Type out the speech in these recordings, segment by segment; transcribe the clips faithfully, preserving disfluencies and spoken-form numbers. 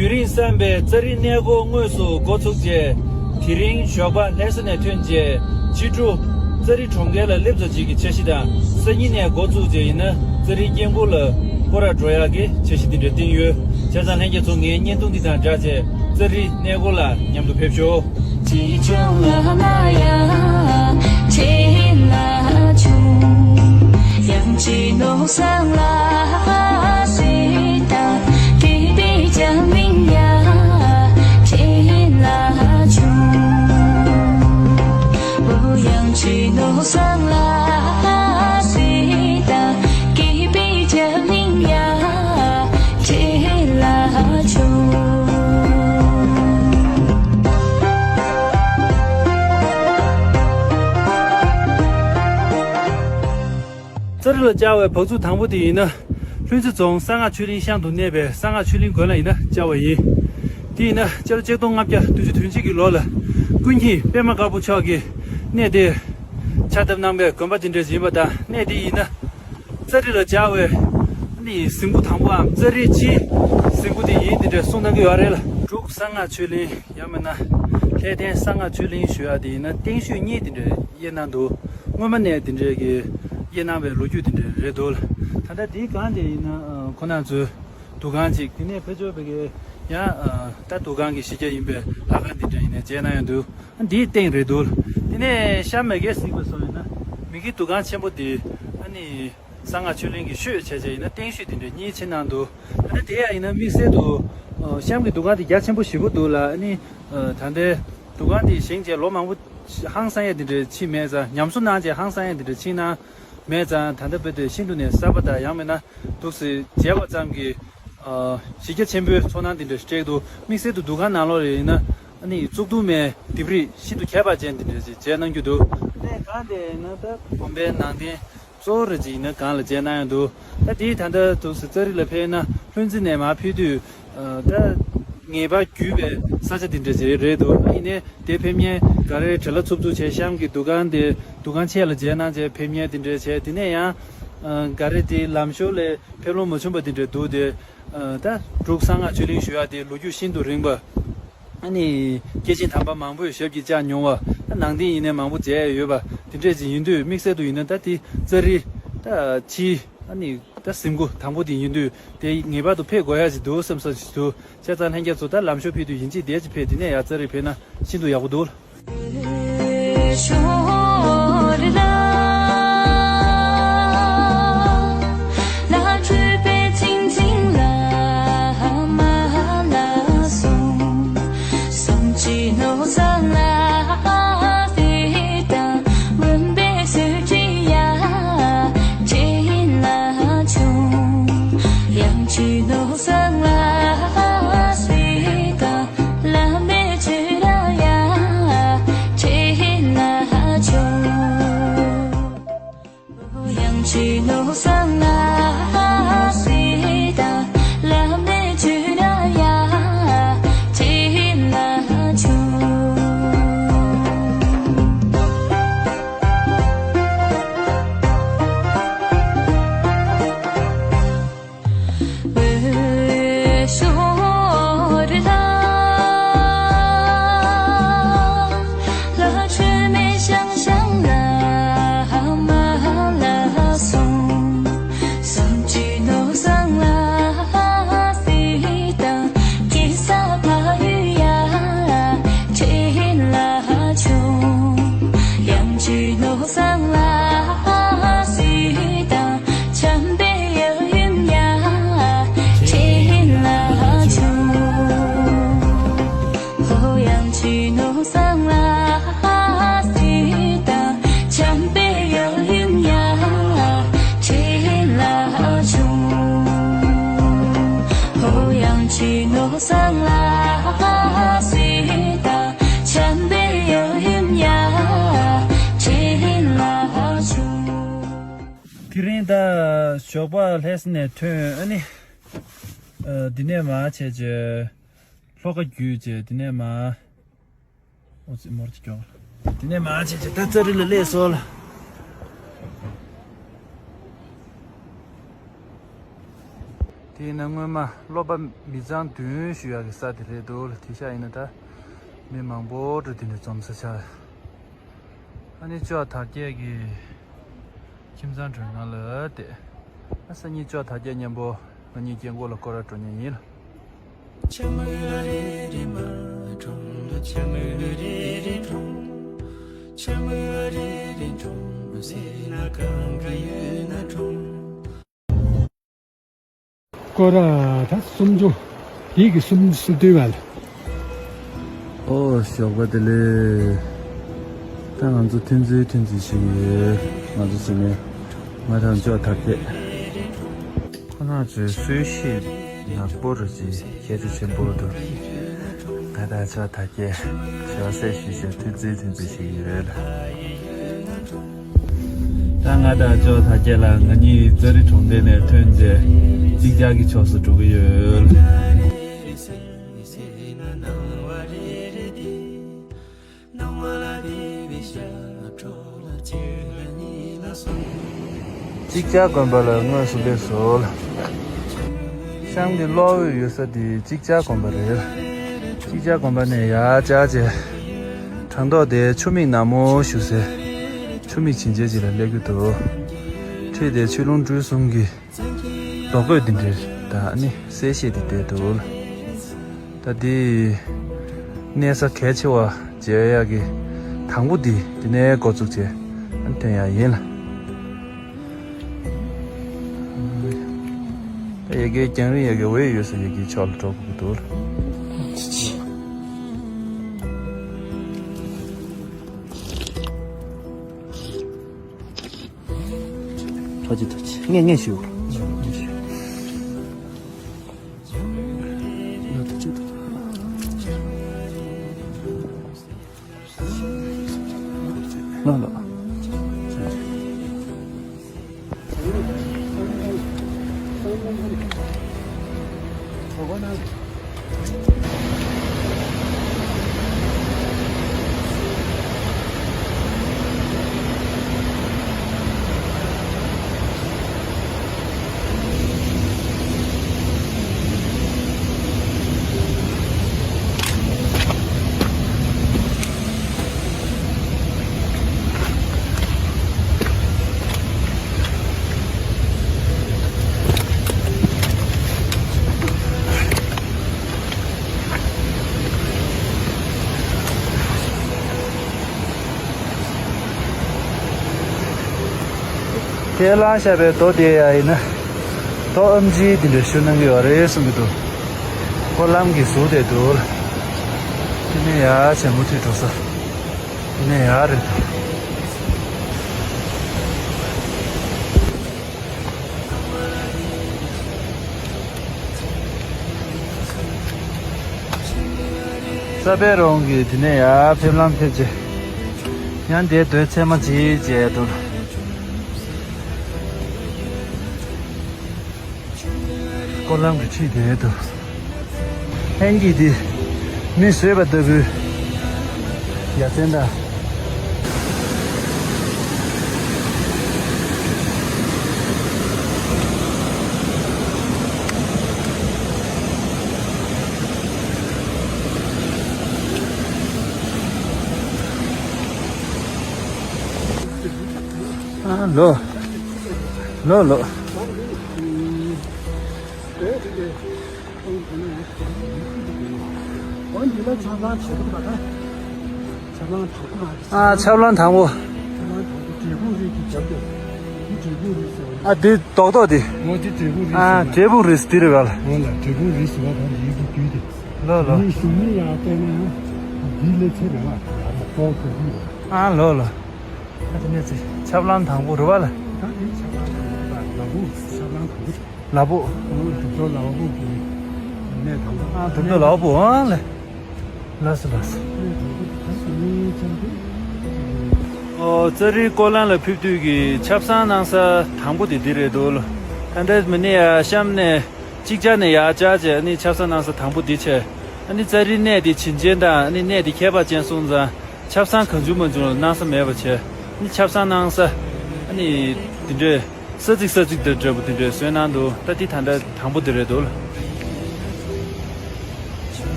རྒྱུན་རིང་བསམ་པའི་ཙ་རི་གནས་སྐོར་དངོས་སུ་འགོ་ཚུགས་རྗེས། དེ་རིང་ཞོགས་པ་ལྷ་ས་ནས་ཐོན་རྗེས། ཕྱི་དྲོ་ཙ་རི་གྲོང་ཁྱེར་ལ་སླེབས་ཚར་རྗེས་ཀྱི་འཆར་གཞི་དང་། སང་ཉིན་ནས་འགོ་བཙུགས་རྗེས་ཡིན་ན། ཙ་རི་དཀྱིལ་འཁོར་ལ་སྐོར་ར་འགྲོ་ཡག་གི་འཆར་གཞི་འདི་འདྲ་བཏིང་ཡོད། བྱས་ཙང་ལྷན་རྒྱས་ཚོ་ངའི་བརྙན་ཐུང་འདི་དང་སྦྲགས་རྗེས་ཙ་རི་གནས་སྐོར་ལ་མཉམ་དུ་ཕེབས་ཤོག། ཙ་རི་ལ་བཅར་བའི་བག་ཚུགས་དང་པོ་དེ་ཡིན་ན། ལྷུན་རྩེ་རྫོང་གསང་སྔགས་ཆོས་གླིང་ཤང་དུ་གནས་པའི་གསང་སྔགས་ཆོས་གླིང་དགོན་ལ་ཡིན་ན་བཅར་བ་ཡིན། དེ་ཡིན་ན་སྤྱི་ལོ་ཆིག་སྟོང་ལྔ་བརྒྱ་བདུན་ཅུ་དོན་གཅིག་གི་ལོ་ལ། ཀུན་མཁྱེན་པདྨ་དཀར་པོ་མཆོག་གིས་གནས་དེར་ཕྱག་བཏབ་གནང་བའི་དགོན་པ་དེ་འདྲ་ཡིན་པ་དང་། གནས་དེ་ཡིན་ན། ཙ་རི་ལ་བཅར་བའི་ནི་གཟིམ་ཁུག་དང་པོའམ་ཙ་རི་སྤྱིའི་གཟིམ་ཁུག་དེ་ཡིན་དེ་འདྲ་གསུང་གནང་གི་ཡོད་རེད་ལ། འབྲུག་གསང་སྔགས་ཆོས་གླིང་ཡང་མིན་ན་ལྷ་ལྡན་གསང་སྔགས་ཆོས་གླིང་ཞུ་ཡག་དེ་ཡིན་ན་སྟེང་ཤོད་གཉིས་དེ་འདྲ་དབྱེ་གནང་འདུག་སྔོན་མ་ནས་དེ་འདྲའི་གི་དབྱེ་གནང་བའི་ལོ་རྒྱུས་དེ་འདྲ་རེད་འདུག་ལ། ད་ལྟ་དེའི་སྒང་དེ་ཡིན་ན་ཁོ་རང་ཚོའི་འདུ་ཁང་ཅིག་དེ་ནས་ཕར་ཕྱོགས་ཕ་གི་ཡང་ད་འདུ་ཁང་གི་གཞི་རྒྱ་ཡིན་པའི་ལྷ་ཁང་དེ་འདྲ་ཡིན་ནས་མཇལ་གནང་ཡང་འདུག་འདིའི་སྟེང་རེད་འདུག་དེ་ནས་གཤམ་མ་གི་གཟིགས་པ་སོང་ཡིན་ན་མ་གི་འདུ་ཁང་ཆེན་པོ་དེ་ཨ་ནི་གསང་སྔགས་ཆོས་གླིང་གི་ཤོད་བྱས་བྱས་ཡིན་ན་སྟེང་ཤོད་དེ་འདྲ་གཉིས་ཕྱེ་གནང་འདུག་ད་ལྟ་དེ་ཡང་ཡིན་ན་དམིགས་བསལ་དུ་གཤམ་གི་འདུ་ཁང་དེ་རྒྱ་ཆེན་པོ་ཞེ་པོ་འདུག་ལ། ཨ་ནི་ད་ལྟའི་འདུ་ཁང་དེ་བཞེངས་བྱས་ལོ་མང་པོ་ཧང་སང་ཡས་དེ་འདྲ་ཕྱིན་མེད་ཙང་། ཉམས་གསོ་གནང་བྱས་ཧང་སང་ཡས་དེ་འདྲ་ཕྱིན་གནང་མེད་ཙང་། ད་ལྟ་བོད་དེ་ཤིན་ཏུ་ནས་གསར་པ་དང་ཡང་མིན་ན་འདུག་སེ་མཇལ་བ་ཙམ་གྱིས་གཞི་རྒྱ་ཆེན་པོའི་ཚོར་སྣང་དེ་འདྲ་སྤྲད་འདུག་དམིགས་བསལ་དུ་འདུ་ཁང་ནང་ལོགས་ལ་ཡིན་ན་ཨ་ནི་གཙུག་ཏུ་མའི་ལྡེབས་རིས་ཤིན་ཏུ་ཁྱད་པར་ཅན་དེ་འདྲ་ཞིག་མཇལ་གནང་རྒྱུ་འདུག་དེ་གང་དེ་ཡིན་ན་ད་དགོན་པའི་ནང་རྟེན་གཙོ་བོ་རེ་ཅིག་ཡིན་ན་སྒང་ལ་མཇལ་གནང་ཡང་འདུག་ད་དེའི་ད་ལྟ་འདུག་སེ་ཙ་རི་ལ་ཕེབས་ན་ལྷུན་རྩེ་ནས་མར་ཕེབས་དུས་ད་ངེས་པར་བརྒྱུད་པའི་ས་ཆ་དེ་འདྲ་ཅིག་རེད་འདུག་ཡིན་ནའི་དེ་ཕེབས་མཁན་ག་རེ་བྲེལ་བ་འཚུབ་འཚུབ་བྱས་གཤམ་གྱི་འདུ་ཁང་དེ་འདུ་ཁང་ཆེ་ལ་མཇལ་གནང་བྱས་ཕེབས་མཁན་དེ་འདྲ་བྱས། དེ་ནས་ཡང་ག་རེ་དེ་ལམ་ཞོར་ལ་ཕེབས་ལོང་མ་བྱུང་པ་དེ་འདྲ་འདུག་དེ་ད་འབྲུག་གསང་སྔགས་ཆོས་གླིང་ཞུ་ཡག་དེ་ལོ་རྒྱུས་ཤིན་ཏུ་རིང་བ། ཨ་ནི་སྐྱེས་ཆེན་དམ་པ་མང་པོས་ཞབས་ཀྱིས་བཅགས་མྱོང་བ། ད་ནང་རྟེན་ཡིན་ནའི་མང་པོ་མཇལ་ཡོད་པ་དེ་འདྲས་ཅིག་ཡིན་དུས། དམིགས་བསལ་དུ་ཡིན་ན་ད་དེ་ཙ་རི་ད་ཕྱིའི་ཨ་ནི་ད་གཟིམ་ཁུག་དང་པོ་དེ་ཡིན་དུས། དེ་ངེས་པར་དུ་ཕེབས་དགོས་ཡག་ཅིག་འདུག་བསམ་ས་ཞིག་འདུག་བྱས་ཙང་ལྷན་རྒྱས་ཚོ་ད་ལམ་ཞོར་ཕེབས་དུས་ཡིན་གཅིག་དེ་ཅིག་ཕེབས། དེ་ནས་ཡར་ཙ་རི་ཕེབས་ན་ཤིན་ཏུ་ཡག་པོ་འདུག་དེ་རིང་ད་ཞོགས་པ་ལྷ་ས་ནས་ཐོན། ཨ་ནི་ཨ་འདི་ནས་མར་བྱས་རྗེས་ལྷོ་ཁ་བརྒྱུད་རྗེས་འདི་ནས་མར། ཨོ་ཙི་མོར་ཅིག་ཀྱོག་དེ་ནས་མར་བྱས་རྗེས་ད་ཙ་རི་ལ་སླེབས་སོང་ལ། དེ་ཡིན་ན་སྔོན་མ་སློབ་པ་མི་ཚང་བདུན་བཞུགས་ཡག་གི་ས་དེ་རེད་འདུག་ལ། དེང་སང་ཡིན་ན་ད་མི་མང་པོ་འགྲོ་དེ་འདྲ་འཛོམས་ས་ཆགས། ཨ་ནི་ཅོག་དར་རྒྱས་ཀྱི་ཁྱིམ་ཚང་མགྲོན་ཁང་ལ་བསྡད། ཨ་སང་ཉིན་ཅོག་དར་རྒྱས་མཉམ་པོ་ང་གཉིས་སྐྱེ་འགོ་ལ་སྐོར་ར་འགྲོ་མཁན་ཡིན་ལ། སྐོར་ར་ད་སུམ་ཅུ། དེ་གི་སུམ་སུམ་བདུན་བ་ལ། ཨོ་ཞོགས་པ་བདེ་ལེགས། ད་ང་ཚོ་ཐུན་རྩེད་ཐུན་རྩེད་བྱེད་ཀྱི་ཡོད། ང་ཚོ་ཟིན་ནས་ང་དང་ཅོག་དར་རྒྱས། ཁོ་རང་ཚོའི་གསོལ་ཞིབ་ནག་པོ་རུ་ཅིག་ཁྱད་ཆོས་ཆེན་པོ་འདུག་ད་ལྟ་ཅོག་དར་རྒྱས་ཞོགས་ཟས་ཞུ་ཞོག་ཐུན་རྩེད་ཐུན་རྩེད་བྱེད་ཀྱི་ཡོད་ལ། ད་ང་དང་ཅོག་དར་རྒྱས་ལ་ང་གཉིས་ཙ་རི་གྲོང་རྡལ་ནས་ཐོན་རྗེས་གཅིག་ཅར་གྱི་ཕྱོགས་སུ་འགྲོ་གི་ཡོད། གཅིག་ཅར་དགོན་པ་ལ་དངོས་སུ་སླེབས་སོང་། གཤམ་གྱི་གློག་འོད་ཡོད་ས་དེ་གཅིག་ཅར་དགོན་པ་རེད། གཅིག་ཅར་དགོན་པ་ནས་ཡར་བཅར་རྗེས་བྲང་ཐོག་དེ་ཆུ་མིག་ནག་མོ་བཞུགས་སའི་ཆུ་མིག་བྱིན་ཅན་ཅིག་ལ་སླེབས་ཀྱི་འདུག་འཁྲིས་དེ་ཆོས་ལུང་སྦྲུལ་གསུམ་གྱི་རྡོ་བརྐོས་འདི་འདྲའི་ད་ནི་གསལ་བཤད་འདི་བསྡད་འདུག་ལ། ད་འདི་གནས་ས་གལ་ཆེ་བ་མཇལ་ཡག་གི་དང་པོ་འདི་འདི་ནས་འགོ་བཙུགས་བྱས་ཐོན་ཡག་ཡིན་ལ། ད་ཡ་གི་རྒྱང་རིང་ཡ་གི་འོད་ཡོད་ས་ཡ་གི་ཕྱོགས་ལ་འགྲོ་དགོས་ཀྱི་འདུག་ལ། ཐོག་ཅི་ཐོག་ཅི་ངས་ངས་ཞུ། ལ་ལ། དེ་ལ་བཞག་པའི་རྡོ་དེ་ཡ་ཡིན་ན། རྡོ་ཨམ་ཆི་དེ་འདྲ་ཞུ་གནང་གི་ཡོད་རེད་གསུང་གི་འདུག་སྐོར་ལམ་གྱི་ཟུར་དེ་འདུག་དེ་ནས་ཡ་ཆེན་མོ་ཐུག་འགྲོ་ས། དེ་ནས་ཡ་རེད་འདུག་ས་པད་རོང་གི་དེ་ནས་ཡར་ཕེབས་ལམ་ཕེབས་རྗེས། ཡང་དེ་རྡོའི་ཚལ་མ་ཅིག་མཇལ་འདུག་སྐོར་ལམ་གྱི་འཁྲིས་དེ་འདུག་ཧན་གྱིས་དེ་མི་བཟོས་པ་ལྟ་བུའི་ཡ་མཚན་དང་། ཨ་ལོ། ལོ་ལོ། ཨ་ཆབ་ལང་དང་པོ། ཨ་འདི་རྡོག་རྡོག་འདི། ཨ་འབྲས་སྤུངས་རི་ཟེར་བ་དང་འདི་རྡོ་བརྒྱུད་དེ། ལོ་ལོ། ཨ་ལོ་ལོ། ཨ་དེ་ནས་ཆབ་ལང་དང་པོ་རེད་པ་ལ། ལ་ཕུག་ཨ་དུ་མདོ་ལ་ཕུག་ཨང་ལ། ལགས་སོ་ལགས་སོ། ཨོ་ཙ་རི་སྐོར་ལམ་ལ་ཕེབས་དུས་ཀྱི་ཆབ་གསང་གནང་ས་དང་པོ་དེ་འདི་རེད་འདུག་ལ། ད་ལྟ་མི་ནི་ཡ་གཤམ་ནས་གཅིག་ཅར་ནས་ཡར་བཅར་བྱས་ཨ་ནི་ཆབ་གསང་གནང་ས་དང་པོ་འདི་བྱས། ཨ་ནི་ཙ་རི་གནས་དེ་བྱིན་ཅན་དང་ཨ་ནི་གནས་དེ་ཁྱད་པར་ཅན་སོང་ཙང་ཆབ་གསང་གང་བྱུང་མང་བྱུང་ལ་གནང་ས་མེད་པ་བྱས། ཨ་ནི་ཆབ་གསང་གནང་ས་ཨ་ནི་དེ་འདྲས། ས་ཚིགས་ས་ཚིགས་དེ་འདྲ་པོ་དེ་འདྲའི་བཟོས་གནང་འདུག་ད་འདི་ད་ལྟ་དང་པོ་དེ་རེད་འདུག་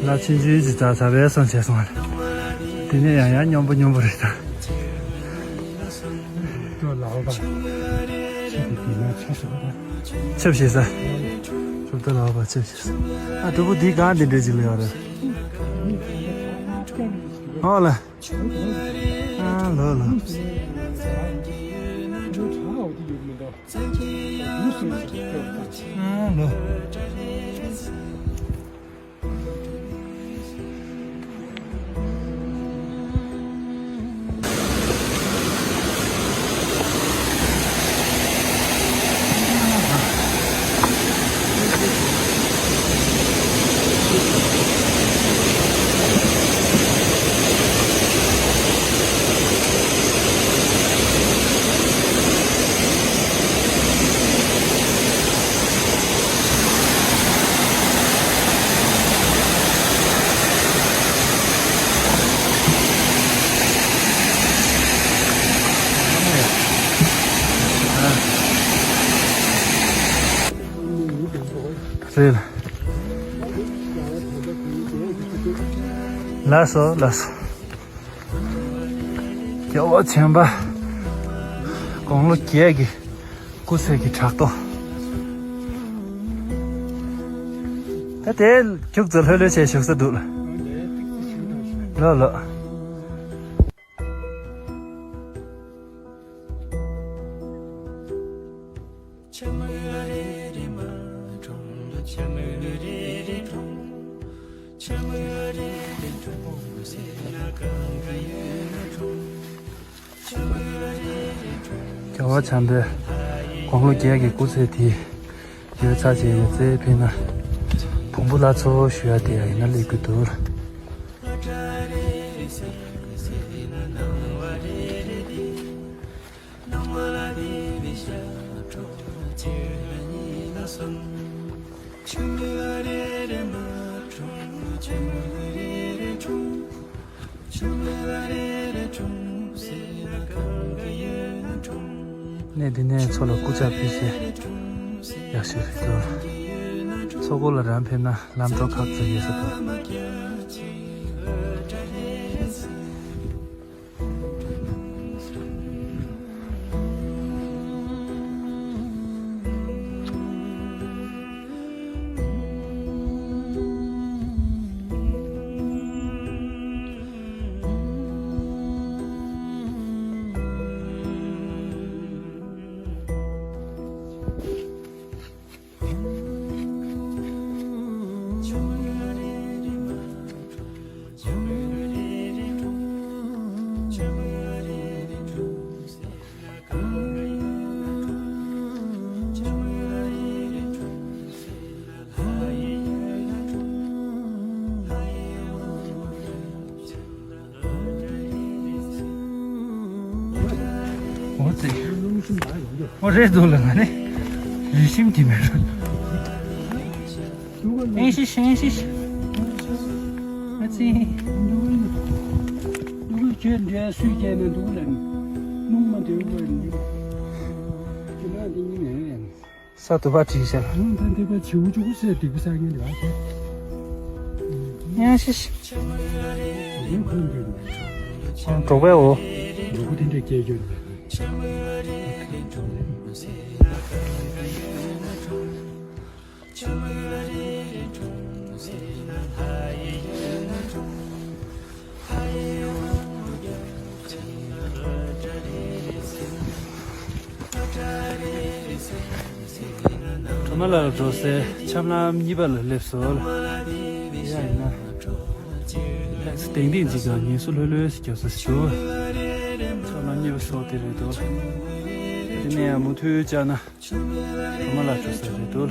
ལ་ཆུང་ཆུང་ཅིག་ཙག་ཙག་བས་སོང་བྱས་སོང་བ་རེད། དེ་ནས་ཡང་ཡང་སྙོམས་པོ་སྙོམས་པོ་རེད་ད། ལགས་པ། ཆེ་དེ་དེ་ན་ཆབ་ཞིག་པ། ཆབ་ཞིག་ས། གྲུབ་ད་ལགས་པ་ཆབ་ཞིག་ས། ཨ་གྲུབ་པོ་འདི་གང་དེ་འདྲས་ཅིག་ལ་ཡོད་རེད། ཨོ་ལ། ཨ་ལོ་ལོ། ཨ་ལོ། རེད། ལགས་སོ་ལགས་སོ། རྒྱལ་བ་བྱམས་པ་དགུང་ལོ་བརྒྱད་ཀྱི་སྐུ་ཚེ་གི་བྲག་རྡོ། ད་དེ་རྒྱུག་ཙམ་ལྷོད་ལྷོད་བྱས་བཞུགས་ས་འདུག་ལ། ལོ་ལོ། རྒྱལ་བ་བྱམས་པའི་དགུང་ལོ་བརྒྱད་ཀྱི་སྐུ་ཚེ་དེ་ཡོད་ཚར་རྗེས་ཡོད་ཚད་ཕེབས་ན་བོན་པོ་ལྷ་ཚོགས་ཞུ་ཡ་དེ་ཡིན་ན་སླེབས་ཀྱི་འདུག་གནས་འདི་ནས་མཚོ་ལ་སྐུ་ཕྱག་ཕུལ་ཚེ་ཡག་ཤོས་རེད་འདུག་མཚོ་སྒོ་ལ་རང་ཕེབས་ན་ལམ་འགྲོ་ཁག་ཙམ་ཡོད་ས་འདུག་འོ་ཙི། འོ་རེད་འདུག་ལ་ང་ནི་རི་ཤིམ་གྱི་མེད་རུ། ཨེ་ཤི་ཤི་ཨེ་ཤི་ཤི། ཨ་ཙི། འདུག་གི་ཁྱོད་འདྲའི་སུས་བྱས་ནས་འདུག་ལ། སྣུམ་མ་འདོན་དགོས་ནི། ཁྱོད་རང་འདི་ཉིད་མེད་ཡང་། ས་དུ་བ་བྲིས་ཤག་ཨང་ད་འདི་པ་བྱིའུ་ཅུ་གུ་སེ་འདི་གུ་ས་ངན་འདི་བ་ཁྱེད། ཡང་ཤི་ཤི། འདི་ཁོན་འདི། ཁོན་གྲོགས་པའི་འོ། ལུ་གུ་དེ་འདྲ་སྐྱེས་ཡོད་ནས། གྲོ་མ་ལ་འགྲོ་སའི་ཆབ་ལམ་གཉིས་པ་ལ་སླེབས་སོང་། ཡ་ཡིན་ན། ལྷ་ས་ཏན་ཏན་ཅིག་ག་ངལ་གསོ་ལྷོད་ལྷོད་ཞིག་རྒྱག་ས་ཞིག་འདུག་ཆབ་ལམ་གཉིས་པ་སོགས་དེ་རེད་འདུག་དེ་ནས་ཡང་མུ་མཐུད་བཅར་ན། གྲོ་མ་ལ་འགྲོ་ས་རེད་འདུག་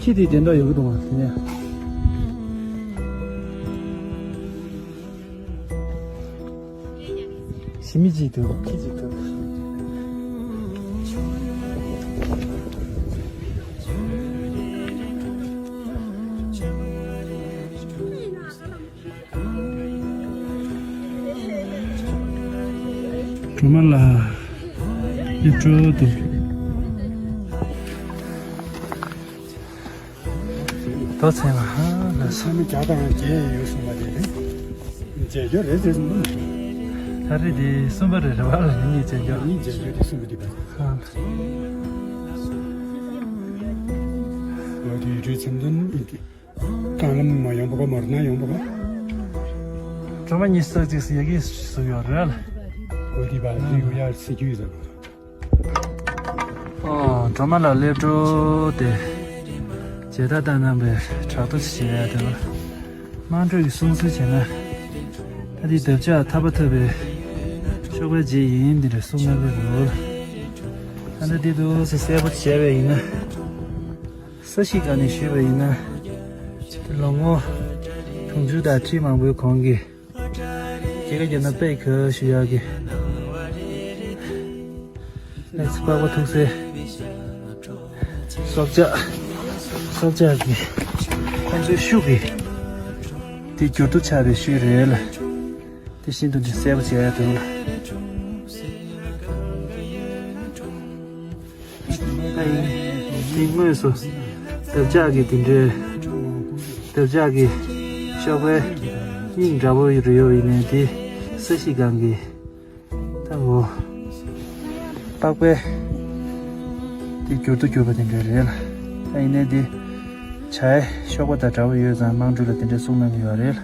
ཁྱི་དེ་དེ་འདྲ་ཡོད་ཀྱི་འདུག་བ། དེ་ནས་ཞི་མི་གཅིག་འདུག་ཁྱི་གཅིག་འདུག་སྒྲོལ་མ་ལགས། སླེབས་འགྲོ་འདུག་རྡོ་ཚན་ལ་ཧ་ལ་ས་མི་བརྒྱ་དང་བརྒྱད་ཡོད་གསུངས་པ་དེ་རེད། བརྒྱད་ཅུ་རེད་ཟེར་གསུངས་འདུག་ད་རེས་དེ་གསུམ་པ་རེད། རེད་བ་ལ་ནི་གཉིས་བརྒྱད་ཅུ། གཉིས་བརྒྱད་ཅུ་དེ་གསུམ་པ་དེ་བས། ཧ་ལ། འོ་དེ་ཡུལ་གྲུའི་མཚམས་འདོན་ཨིན་ཏེ། རྐང་ལམ་མ་ཡོང་པ་ག་མར་ན་ཡོང་པ་ག་སྒྲོལ་མ་གཉིས་སུ་གཅིག་སུ་ཡ་གི་སུ་ཡོད་རེད་ལ། འོ་དེ་བ་ལ་ཡོད་ཡ་སི་ཁྱུ་ཡོད་ཟེར། ཨོ། སྒྲོལ་མ་ལགས་སླེབས་འགྲོ་དེ། མཇལ་དར་བཏང་གནང་བའི་བྲག་རྡོ་ཞེས་ཡ་དེ་ལ། དམངས་ཁྲོད་ཀྱི་གསུང་སྲོལ་བྱས་ན། ད་འདི་འདབ་ཆགས་ཐར་པ་ཐོབ་པའི་གཤོག་པའི་རྗེས་ཡིན་འདི་འདྲ་གསུང་གནང་གི་འདུག་ད་ལྟ་འདི་འདུག་སེ་གསལ་པོ་བྱས་པ་ཡིན་ན། ས་གཞི་སྒང་ནས་ཞུས་པ་ཡིན་ན། ལོ་ངོ་དུང་ཕྱུར་དང་ཁྲི་མང་པོའི་གོང་གི་རྒྱལ་ཁབ་ཀྱི་ནང་པའི་གི་ཞུ་ཡག་གི་གནས་ཚུལ་པགས་པ་ཐུག་སའི་སྲོག་ཆགས་སྲོག་ཆགས་ཀྱི་ཁོང་ཚོའི་ཤུགས་ཀྱིས་དེ་འགྱུར་དུ་ཆགས་པའི་ཤུལ་རེད་ལ། དེ་བཞིན་དུ་འདི་གསལ་པོ་བྱས་ཡ་དོན་ལ། དེ་དངོས་སུ་འདབ་ཆགས་ཀྱི་དེ་འདྲའི་འདབ་ཆགས་ཀྱི་གཤོག་པའི་སྙིང་འདྲ་པོ་རེ་ཡོད་ཡིན་ནའི་དེ་ས་གཞི་སྒང་གི་ད་འོ་པགས་པའི་དེ་འགྱུར་དུ་གྱུར་པ་དེ་འདྲ་རེད་ལ། ད་ཡིན་ནའི་དེ་བྱའི་གཤོག་པ་དང་འདྲ་པོ་ཡོད་ཙང་དམངས་ཁྲོད་ལ་དེ་འདྲ་གསུང་གནང་གི་ཡོད་རེད་ལ།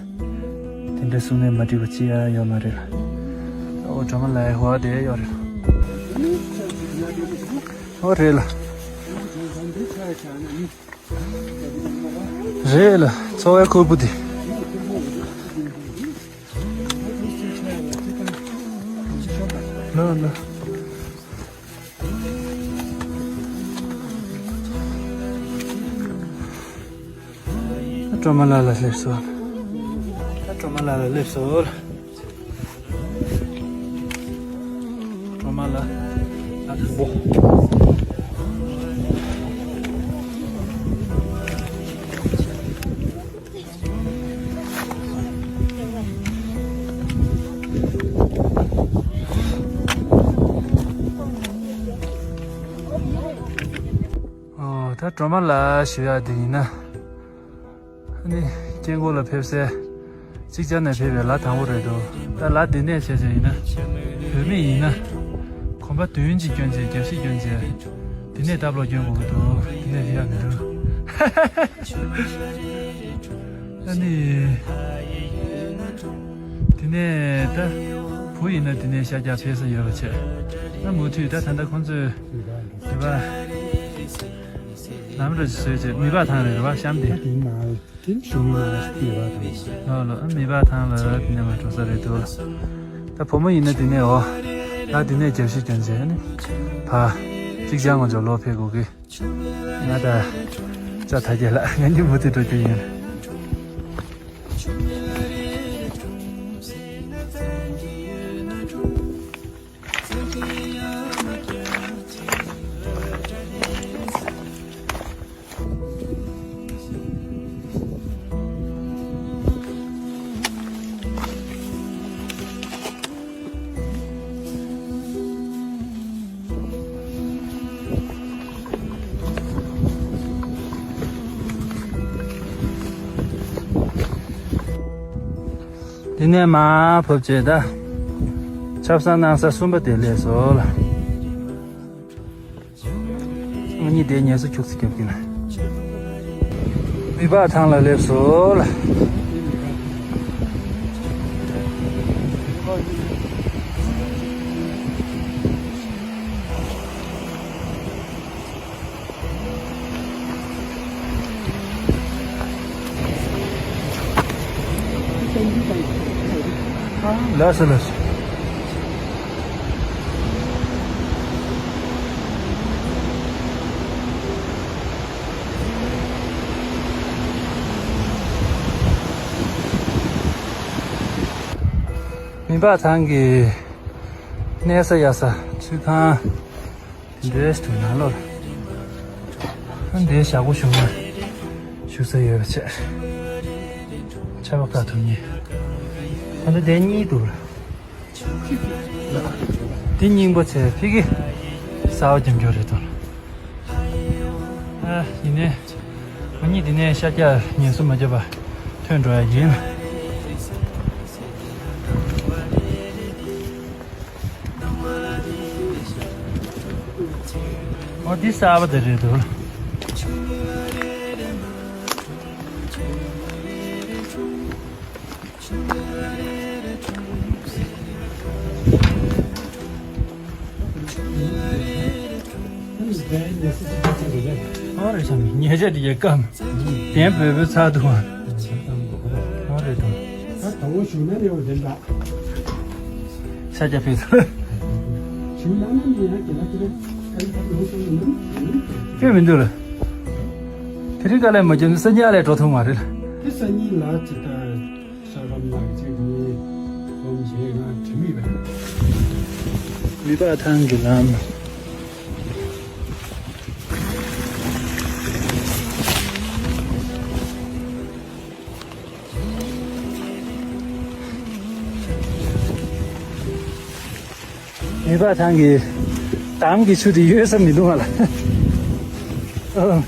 དེ་འདྲ་གསུང་ནས་མ་འགྲིག་པ་ཅི་ཡང་ཡོད་མ་རེད་ལ། ཨོ་སྒྲོལ་མ་ལགས་ཧོ་དེ་ཡོད་རེད། ཨོ་རེད་ལ། རེད་ལ་འཚོ་བའི་ཁུར་པོ་དེ། ལ་ལ། སྒྲོལ་མ་ལགས་ལ་སླེབས་སོང་། སྒྲོལ་མ་ལགས་ལ་སླེབས་སོང་། སྒྲོལ་མ་ལགས་ལ་དང་པོ། ཨོ། ད་སྒྲོལ་མ་ལགས་ཞུ་ཡག་དེ་ཡིན་ན། ཨ་ནི་སྐྱེ་འགོ་ལ་ཕེབས་སའི་གཅིག་ཅར་ནས་ཕེབས་པའི་ལ་དང་པོ་རེད་འདུག་ད་ལ་འདི་ནས་བྱས་བྱས་ཡིན་ན། བུད་མེད་ཡིན་ན། གོམ་པ་བདུན་ཅིག་སྐྱོན་བྱས་རྒྱབ་བཤིག་སྐྱོན་བྱས། འདི་ནས་སྟབས་ལོག་སྐྱོན་དགོས་ཀྱི་འདུག་འདི་ནས་ཕེབས་ཡག་མི་འདུག་ཨ་ནི། དེ་ནས་ད་བུ་ཡིན་ན་དེ་ནས་ཤར་རྒྱག་ཕེབས་ས་ཡོད་པ་བྱས། ད་མུ་མཐུད་ད་ད་ལྟ་ཁོང་ཚོས་ནུས་པ་ལམ་ར་ཅིག་བཟོས་བྱས་མི་པག་ཐང་རེད་རེད་བ་གཤམ་དེ། ལོ་ལོ་མི་པག་ཐང་ལ་དེ་ནས་མ་འགྲོ་ས་རེད་འདུག་ད་བུ་མོ་ཡིན་ན་དེ་ནས་འོ་ད་དེ་ནས་རྒྱབ་བཤིག་སྐྱོན་བྱས་ནི་ཕ་གཅིག་ཅར་ངོ་ཅོག་ལོག་ཕེབས་དགོས་ཀི། ང་ད་ཅ་ཐ་རྒྱལ་ལ་ང་གཉིས་མུ་མཐུད་འགྲོ་རྒྱུ་ཡིན། དེ་ནས་མར་བབས་བྱས་ད། ཆབ་གསང་གནང་ས་གསུམ་པ་དེ་སླེབས་སོང་ལ། ང་གཉིས་དེ་ངལ་གསོ་ཁྱུག་ཙམ་རྒྱབ་ཀྱི་ན། མི་པག་ཐང་ལ་སླེབས་སོང་ལ། ལགས་སོ་ལགས་སོ། མི་འབག་ཐང་གི་གནས་ས་ཡ་ས་ཚུལ་ཁང་འདྲེས་དུ་ནང་ལོར་འདྲེས་བཞག་གོ་བཞུགས་ན་བཞུགས་ས་ཡོད་པ་བྱས། ཆར་པ་བཀག་ཐུབ་ཉེ། ད་ལྟ་དེ་གཉིས་འདུག་དེ་རྙིང་པ་བྱས་ཕི་གི་གསར་པ་རྒྱབ་འཇོག་རེད་དོ། ཨ་ཡིན་ནའི། ང་གཉིས་འདི་ནས་ཤར་རྒྱག་ངལ་གསོ་མ་བརྒྱབ་པ་ཐོན་འགྲོ་ཡ་ཡིན། ཨོ་འདི་གསར་པ་དེ་རེད་འདུག་ཨོ་རེད་བྱ་མི་ཉེ་ཆ་དེ་ཡ་སྐམ། དན་བོད་བོད་ཚ་འདུག་ཨོ་རེད་དོ། ད་དང་པོ་ཞུ་ན་ཡོང་དེ་འདྲ། ཤ་རྒྱགས་ཕེབས་སོང་། ཞུ་ན་ན་ནི་ཡང་དེ་ལ་དེ་རེད། དཔེ་མི་འདུག་ལ། དེ་རིང་དཀའ་ལས་མ་བརྒྱབ་ན་སང་ཉིན་ཨ་ལས་འགྲོ་ཐུབ་མ་རེད་ལ། དེ་སང་ཉིན་ལ་ཇི་ལྟར། ས་ཁམས་ལག་རྗེས་ཀྱི་གསུམ་བྱས་ང་དྲི་མེད་པ་ཡིན། མི་འབག་ཐང་གི་ལམ། མི་འབག་ཐང་གི་འདམ་གྱི་ཆུ་དེ་གཡོལ་ས་མི་འདུག་ང་ལ། ཨ།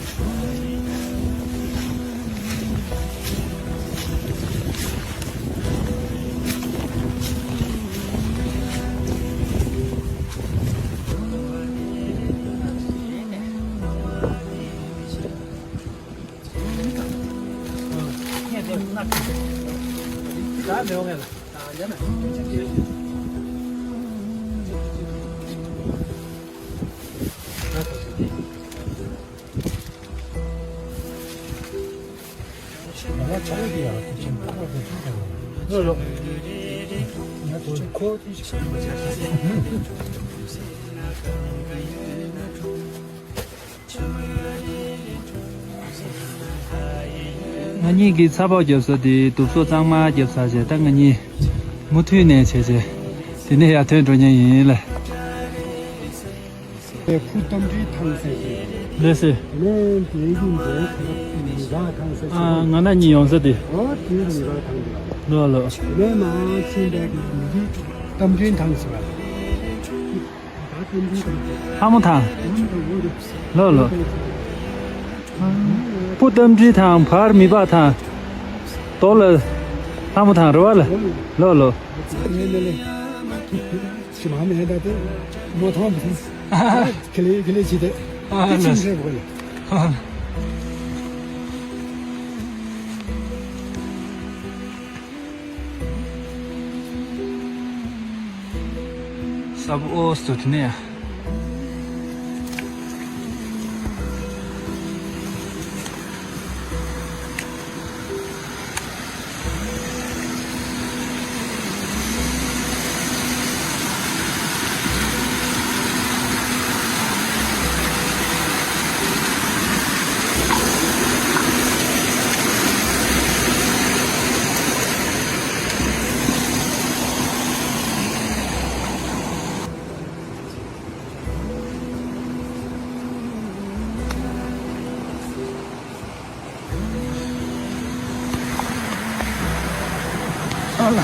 ང་གཉིས་ཀྱི་ཚ་བོགས་རྒྱབ་ས་དེ་དུག་སོ་གཙང་མ་རྒྱབ་ས་བྱས། ད་ང་གཉིས་མུ་མཐུད་ནས་བྱས་བྱས་དེ་ནས་ཡར་ཐོན་འགྲོ་མཁན་ཡིན་ལ། དེ་ཕུ་རྟ་མགྲིན་ཐང་ཟེར་གྱི། ལགས་སེ། དེ་ནས་དེའི་རྒྱུན་དེ་མི་བག་ཐང་ཟེར་གྱི། ཨ་ང་རང་གཉིས་ཡོང་ས་དེ། ཨོ་དེ་མི་བག་ཐང་དེ། ལོ་ལོ། དེ་ནས་མར་ཕྱིན་པའི་གི་མི་རིགས་རྟ་མགྲིན་ཐང་ཟེར་བ། ལྷ་མོ་ཐང་། ལོ་ལོ། ཕུ་རྟ་མགྲིན་ཐང་བར་མི་འབག་ཐང་། དོ་ལ་ལྷ་མོ་ཐང་རེད་བ་ལ། ལོ་ལོ། ཞི་མ་མེད་ད་དེ་མོ་ཐང་མི་ཐང་། ཁེ་ལེ་ཁེ་ལེ་བྱེད་དེ། ཨ་དེ་ལ་ཅིག་འདྲེ་བོ་ལ། ཨ། ས་བོ་ཨོ་སུ་དེ་ནས་ཡ། ཨ་ལ།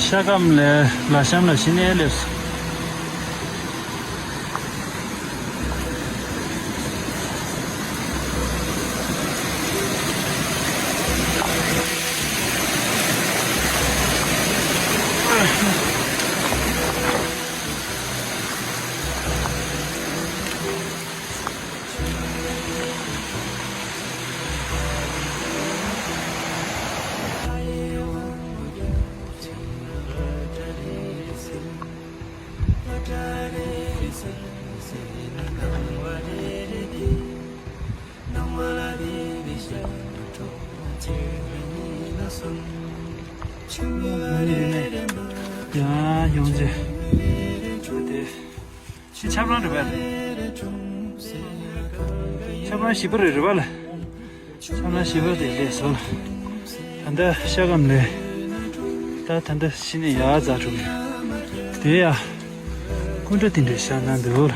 ཤ་སྐམ་ལས་ལ་གཤམ་ལ་གཞི་ནས་སླེབས་སོང་། ཡང་ཡོང་རྗེས། དེ་ཕྱི་ཆབ་རོམ་རེད་པས། ཆབ་རོམ་བཞི་པ་རེད་རེད་པ་ལ། ཆ་ན་ཞི་བ་དེ་ལས་སོ། ད་ལྟ་ཤ་སྐམ་ལས། ད་ད་ལྟ་ཤི་ནས་ཡར་འཛེགས་འགྲོ་གི་ཡོད། དེ་ཡ། སྐུ་འདྲ་དེ་འདྲའི་ཤ་ན་འདུག་ལ།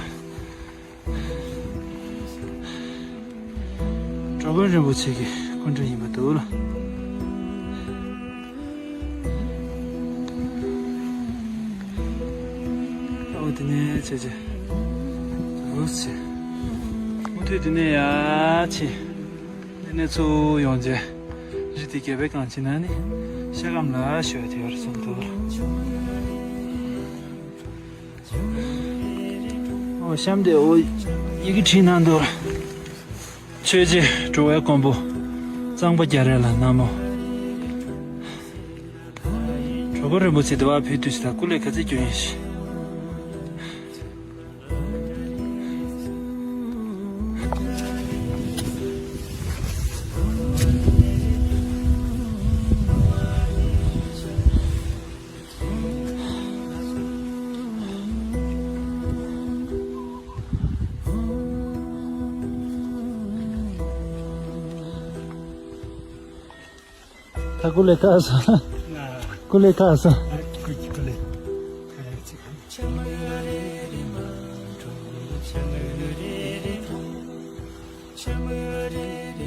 འགྲོ་མགོན་རིན་པོ་ཆེ་གི་སྐུ་འདྲ་ཡིན་པ་འདུག་ལ། ཨོ་དེ་ནས་བྱས་བྱས། འུ་ཚོ། མུ་མཐུད་དེ་ནས་ཡར་ཕྱིན། དེ་ནས་ཚུར་ཡོང་རྗེས། རི་དེ་བརྒལ་བའི་སྒང་ཕྱིན་ན་ནི། ཤ་སྐམ་ལ་ཞོལ་དེ་ཡོད་རེད་བསམ་འདུག་ཨོ་གཤམ་དེ་ཨོ་ཡི་གེ་བྲིས་གནང་འདུག་ཆོས་རྗེ་འགྲོ་བའི་མགོན་པོ། གཙང་པ་རྒྱ་རས་ལ་ན་མོ། གྲོགས་པོ་རིན་པོ་ཆེ་དེ་བ་ཕེབས་དུས་ད་སྐུ་ལས་ག་ཚོད་རྒྱུ་ཡིན་ཞིག་ད་ཀུ་ལེ་ཀ་ས། ཀུ་ལེ་ཀ་ས། ཀུ་ཀུ་ལེ།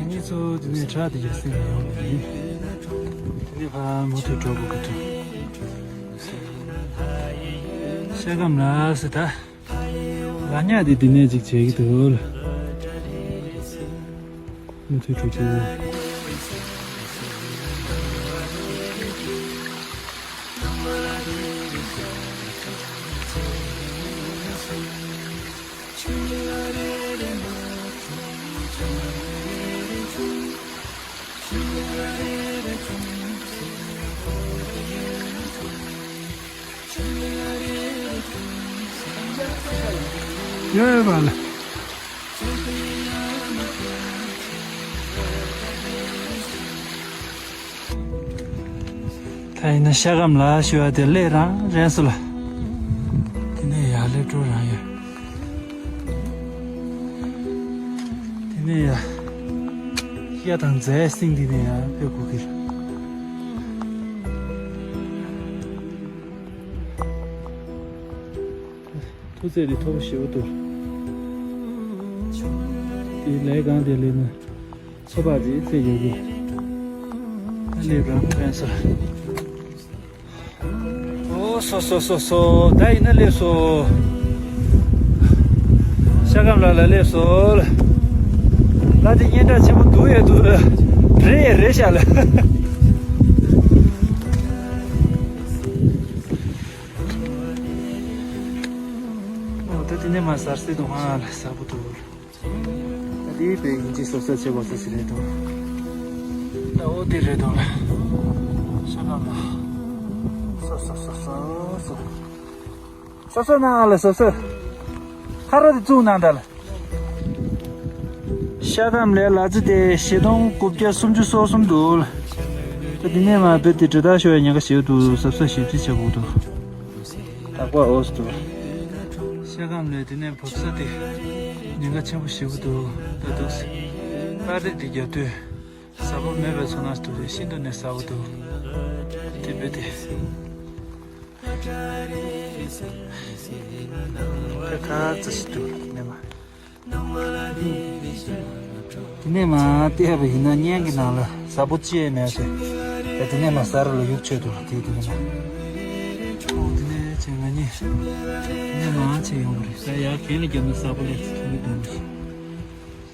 ངེད་ཚོ་དེ་ནས་བྲག་དེ་ག་སེང་ནས་ཡོང་བ་ཡིན། དེ་ནས་ཕར་མུ་མཐུད་འགྲོ་དགོས་ཀྱི་འདུག་ཤ་སྐམ་ལ་ཟེར་ད། ལ་ཉག་དེ་འདི་ནས་ཅིག་བྱེད་ཀྱི་འདུག་ལ། མུ་མཐུད་འགྲོ་རྒྱུ། ཡོད་པ་ལ། ད་ཡིན་ན་ཤ་སྐམ་ལ་ཞུ་བ་དེ་སླེབས་རང་རན་སོང་ལ། དེ་ནས་ཡར་སླེབས་འགྲོ་རང་ཡོད། དེ་ནས་ཡ། གཡའ་དང་རྫའི་སྟེང་འདི་ནས་ཡར་ཕེབས་དགོས་ཀྱི་རེད། ཐུག་ཚད་རི་མཐོ་པོ་ཞེ་པོ་འདུག་དེའི་ལས་གང་དེ་ལས་ན་ཚོ་པ་ཅིག་ཚད་ཡོད་ཀྱི། ད་སླེབས་རང་ཕན་སོ། ཨོ་སོ་སོ་སོ་སོ། ད་ཡིན་ན་སླེབས་སོ། ཤ་སྐམ་ལ་ལ་སླེབས་སོ། ལ་དེ་སྙན་གྲགས་ཆེན་པོ་འདུག་ཡ་འདུག་ལ། རེད་ཡ་རེད་ཤག་ལ། ཨོ་ད་དེ་ནས་མ་ཟར་སྲིད་དུ་ང་ལ་ཟ་བོ་འདུག་ད་དེའི་བའི་ཡིན་གཅིག་བཟོ་ས་བྱེད་དགོས་ས་ཞིག་རེད་འདུག་ད་འོ་དེ་རེད་འདུག་ལ། ཤ་སྐམ་ལ། སོ་སོ་སོ་སོ་སོ། སོ་སོ་ནང་ལ་སོ་སོ། ཁ་རོ་དེ་བཙུགས་གནང་ད་ལ། ཤ་སྐམ་ལས་ལ་རྩི་དེ་བཞི་སྟོང་དགུ་བརྒྱ་སུམ་ཅུ་སོ་གསུམ་འདུག་ལ། ད་དེ་ནས་མ་དཔེ་དེ་དྲི་བརྡ་ཤོར་ཡ་ཉེན་ཁ་ཞེ་པོ་འདུག་ཟབ་ས་ཞིབ་རྩིས་བྱེད་དགོས་འདུག་ད་ཀོ་ཨོ་སི་འདུག་ཤ་སྐམ་ལས་དེ་ནས་བབས་ས་དེ་ཉེན་ཁ་ཆེན་པོ་ཞེ་པོ་འདུག་ད་འདུག་སེ། པར་རིས་དེ་རྒྱབ་དུས་ཟབ་པོ་མེད་པའི་ཚོར་སྣང་འདུག་རེད། ཤིན་ཏུ་ནས་ཟབ་པོ་འདུག་དེ་བས་དེ། ད་ག་ཚོད་ཞིག་འདུག་ནས་མ། དེ་ནས་མ་བལྟས་པ་ཡིན་ན་བརྙན་གྱི་ནང་ལ་ཟབ་པོ་ཅི་ཡང་མེད་ཟེར། ད་དེ་ནས་མ་ཟ་ར་ལ་ཡུག་ཆོད་འདུག་དེ་དེ་ནས་མ། ཨོ་དེ་ནས་ཆེ་ང་གཉིས། དེ་ནས་མ་ཆེ་ཡོང་གི་རེད། ད་ཡར་གན་ལ་བརྒྱབ་ན་ཟབ་པོ་ལས་མཐོང་གི་འདུག་ནས།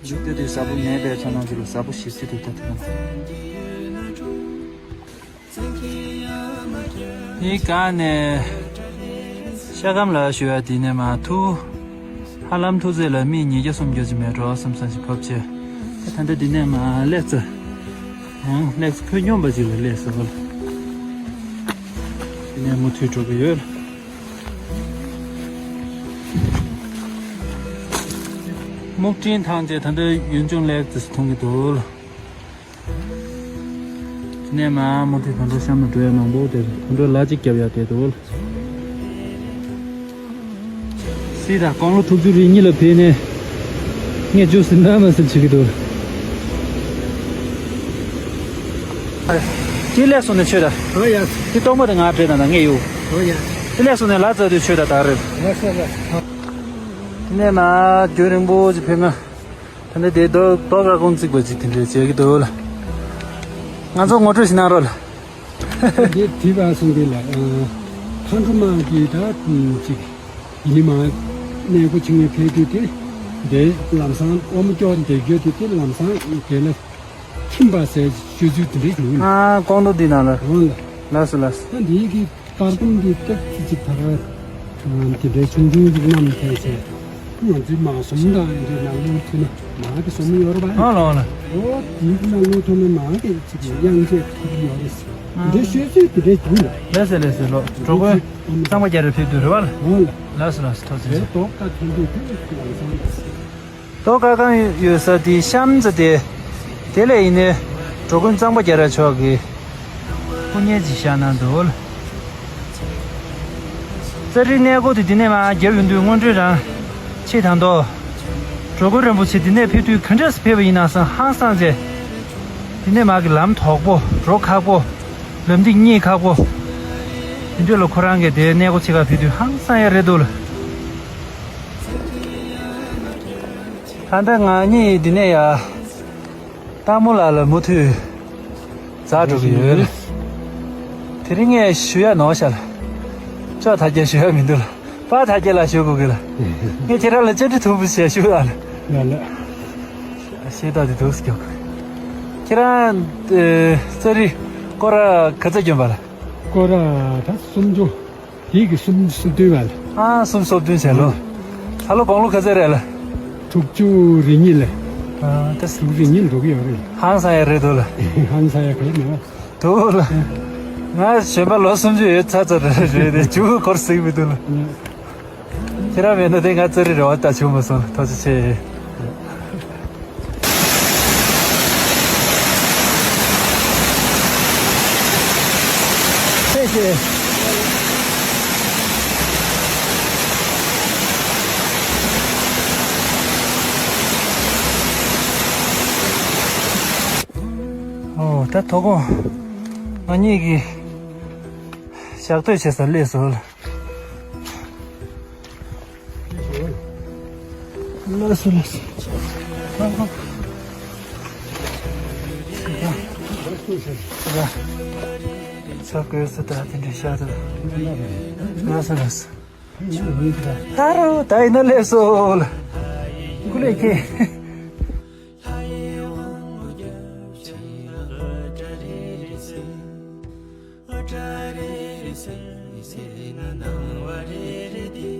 ཡུག་དེ་དུས་ཟབ་པོ་མེད་པའི་ཚོར་སྣང་གི་ལ་ཟབ་པོ་ཞིག་སྲིད་འདུག་ད་དེ་ནས་མ། དེའི་སྒང་ནས་ཤ་སྐམ་ལ་ཞུ་ཡ་དེ་ནས་མ་ཐུག་ཧ་ལམ་ཐུག་ཚད་ལ་མི་ཉིས་བརྒྱ་སུམ་བརྒྱ་ཅིག་མེད་འགྲོ་བསམ་བསམ་ཞིག་ཕབ་ཆེ། ད་ལྟ་འདི་ནས་མ་སླེབས་ཚེ། ཡང་སླེབས་ཚེ་ཁོད་སྙོམས་པ་ཅིག་ལ་སླེབས་ཟེར་བ་ལ། འདི་ནས་མུ་མཐུད་འགྲོ་གི་ཡོད། སྨུག་སྤྲིན་ཐང་ཆེ་ད་ལྟ་ཡུལ་ལྗོངས་སླེབས་ཚེ་མཐོང་གི་འདུག་དེ་ནས་མ་མུ་མཐུད་དོན་གྲུབ་གཤམ་ལ་འགྲོ་ཡ་མང་པོ་དེ་དོན་གྲུབ་ལ་གཅིག་བརྒྱབ་ཡ་དེ་འདུག་སྲིད་དང་དགུང་ལོ་དྲུག་ཅུ་རེ་གཉིས་ལ་ཕེབས་ནས་ངས་བཅུ་ཟིན་ན་མ་ཟིན་བྱེད་ཀྱི་འདུག་ཅི་ལས་སོང་ནས་ཆོས་དང་། ཨོ་ཡ། ཅི་གཏོང་མ་དང་ང་བྲེལ་དང་ངས་ཡོད། ཨོ་ཡ། ཅི་ལས་སོང་ནས་ལ་ཙ་དུས་ཆོས་དང་དག་རེད། ལགས་སོ་ལགས་སོ། དེ་ནས་མ་རྒྱུན་རིང་པོ་ཅིག་ཕེབས་ན། ད་ནི་དེ་རྡོ་རྡོ་ཁ་སྐོང་བརྩིགས་པ་ཅིག་དེ་འདྲས་བྱེད་ཀྱི་འདུག་ལ། ང་ཚོ་ངོ་སྤྲོད་ཞིག་གནང་རོགས་ལ། འདི་དྲིས་པ་སོང་དེ་ལ། མཁའ་འགྲོ་མ་གི་ད་ཅིག་ཡིན་མ། གནས་སྒོ་ཕྱི་ངོས་ཕེབས་དུས་དེ། དེ་ལམ་སང་ཨོ་མོ་ཀྱོག་འདེགས་རྒྱུ་དེ་དེ་ལམ་སང་དེ་ལ། ཁྱིམ་པ་ཟེར་ཤོད་ཚུལ་དེ་འདྲ་ཞིག་ཡིན། ཨ་ཀོང་རྡོ་འདི་ནང་ལ། འོང་ལ། ལགས་སོ་ལགས་སོ། ད་འདི་གི་པར་ཀོང་འདི་སྟབས་ཅིག་ད་ག་དེ་འདྲའི་ཆུང་ཆུང་ཅིག་བསྣམས་ཐལ་ཟེར། ང་ཚོའི་མ་ཟུམ་དང་འདྲའི་ནང་ལོགས་ཐུག་ན་མ་གི་ཟུམ་ཡོད་རེད་པ། ཨ་ལོ་ཨ་ལོ། འོ་དེའི་ནང་ལོགས་ཐུག་ན་མ་གི་ཅིག་དབྱངས་ཅན་ཐུག་གི་ཡོད་རེད་ཟེར། འདི་ཤོད་ཚུལ་དེ་འདྲ་འདུག་ལ། ལགས་སོ་ལགས་སོ་ལོ། འགྲོ་མགོན་གཙང་པ་རྒྱ་རས་ཕེབས་དུས་རེད་པ་ལ། འོང་ལ། ལགས་སོ་ལགས་སོ། ཐུགས་རྗེ་ཆེ། རྡོ་ཁ་ཐོན་དུས་དེ་ལམ་སང་ལ་ཟེར། རྡོ་ཁ་གང་ཡོད་ས་དེ་གཤམ་ས་དེ། དེ་ལས་ཡིན་ནའི་འགྲོ་མགོན་གཙང་པ་རྒྱ་རས་མཆོག་གི་སྐུ་བརྙན་ཅིག་བཞག་གནང་འདུག་ལ། ཙཱ་རིའི་གནས་སྐོར་དེ་འདི་ནས་མར་བརྒྱབ་ཡོང་དུས་སྔོན་འགྲོའི་རང་ཕྱེད་དང་དོ། འགྲོ་མགོན་རིན་པོ་ཆེ་འདི་ནས་ཕེབས་དུས་ག་འདྲས་སེ་ཕེབས་པ་ཡིན་ན་བསམ་ཧང་སངས་བྱས། འདི་ནས་མར་གྱི་ལམ་དོག་པོ་འགྲོ་ཁག་པོ། ལམ་ཐིག་རྙེད་ཁག་པོ། དེ་འདྲས་ལ་ཁོ་རང་གིས་དེ་གནས་སྐོར་ཕྱེད་ཀ་ཕེབས་དུས་ཧང་སངས་ཡ་རེད་འདུག་ལ། ད་ལྟ་ང་གཉིས་འདི་ནས་ཡར་སྟག་མོ་ལ་ལ་མུ་མཐུད་འཛེགས་འགྲོ་གི་ཡོད། དེ་རིང་ངས་ཞུ་ཡ་ནོར་ཤག་ལ། ཅོག་ཐ་རྒྱལ་ཞུ་ཡ་མི་འདུག་ལ། པ་ཐ་རྒྱལ་ལ་ཞུ་དགོས་གི་ལ། ངས་ཁྱེད་རང་ལ་བཅར་འདྲི་ཐུང་པོ་ཞིག་ཞུ་ཨ་ལ། ལ་ལ། ཤེས་རྟོགས་དེ་འདུག་སྐྱོ་གི། ཁྱེད་རང་ཙཱ་རི་སྐོར་ར་ག་ཚོད་བསྐྱོན་པ་ལ། སྐོར་ར་ད་སུམ་ཅུ། དེ་གི་གསུམ་སོ་བདུན་བ་ལ། ཨ་གསུམ་སོ་བདུན་བྱས་ལོ། ད་ལོ་དགུང་ལོ་ག་ཚོད་རེད་ལ། དྲུག་ཅུ་རེ་གཉིས་ལ། ཨ་ད་དྲུག་རེ་གཉིས་འགྲོ་གི་ཡོད་རེད། ཧང་སང་ཡ་རེད་འདུག་ལ། ཧང་སང་ཡ་ག་ཡོད་མེད་པ། འདུག་ལ། ང་གཞོན་པ་ལོ་སུམ་ཅུ་ཡོད་ཚ་ཚ་རེད་རེད་དེ་མཇུག་འཁོར་ཟིག་མི་འདུག་ལ། ཁྱེད་རང་མེད་ན་དེ་ང་ཙཱ་རི་རེ་བ་ད་བྱུང་མ་སོང་ལ། ཐུགས་རྗེ་ཆེ། ཐུགས་རྗེ་ཆེ། ཨོ་ད་དོ་དགོང་ང་གཉིས་ཀྱིས་ཞག་སྡོད་བྱེད་ས་སླེབས་སོང་ལ། ལགས་སོ་ལགས་སོ། ཚ་གོས་སུ་ད་དེ་འདྲ་ཤ་དུ། ལགས་སོ་ལགས་སོ། ད་རུ་ད་ཡིན་ན་སླེབས་སོང་ལ། ཀུ་ལེ་ཁེ། སྣང་བ་རེ་རེ་སེམས་ཟེར་ན་སྣང་བ་རེ་རེ་དེ།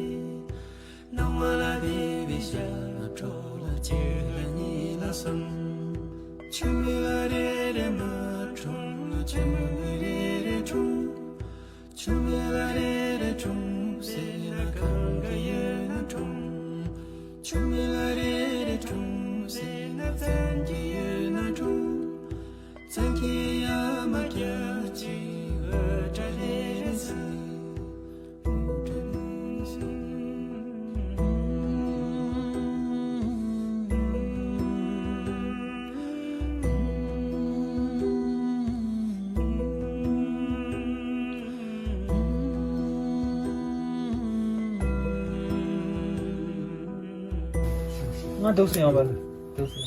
སྣང་བ་ལ་བདེ་བའི་ཞག་གྲོལ་ལ་ཆུ་ལ་གཉིད་ལ་སོང་། ཆུ་མིག་ལ་རེ་རེ་མ་འཁྲུངས་ལ་ཆུ་མིག་རེ་རེ་འཁྲུངས། ཆུ་མིག་ལ་རེ་རེ་འཁྲུངས་ཟེར་ན་གངྒཱ་ཡོད་ན་འཁྲུངས། ཆུ་མིག་ལ་རེ་རེ་འཁྲུངས་ཟེར་ན་བཙན་གྱི་ཡོད་ན་འཁྲུངས། ང་འདུག་སེ་ཡོང་བ་ལ། འདུག་སེ།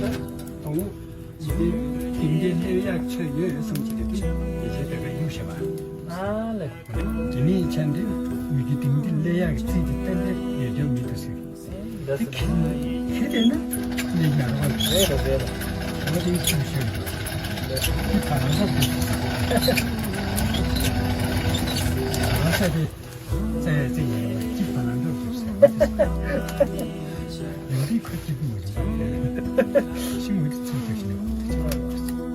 དང་པོ། ཡི་གེ་དིང་དེ་སླེབས་ཡག་ཆོད་ཡོད་གསུངས་ཀྱི་འདུག་དེ་ཡི་གེ་དེ་ག་ཡུག་བྱས་པ། ཨ་ལེ། དེ་ནས་ཆ་འདི་ཡི་གེ་དིང་དེ་སླེབས་ཡག་གི་རྩིས་དེ་ཏན་ཏན་ཡོད་རྒྱུ་མི་འདུག་ཟེར། དེ་ཁྱེད་ཁྱེད་དེ་ནི་ལས་ཡག་རོགས་རེད་རེད་རེད། འོ་དེ་ཆུ་ཤོད་དེ་ཐ་རང་ས་དེ་ཐ་རང་ས་དེ་རྩེ་རྩེ་ཡིན་ལ་གཅིག་ཐ་རང་འགྲོ་དགོས་ཟེར། ཡང་དེ་ཁོ་སྐྱིད་པོ་མ་རེད་པ། ཤིང་འུ་དེ་ཚུར་ཐུག་ཤིང་འུ་དེ་ཚུར་ཐུག་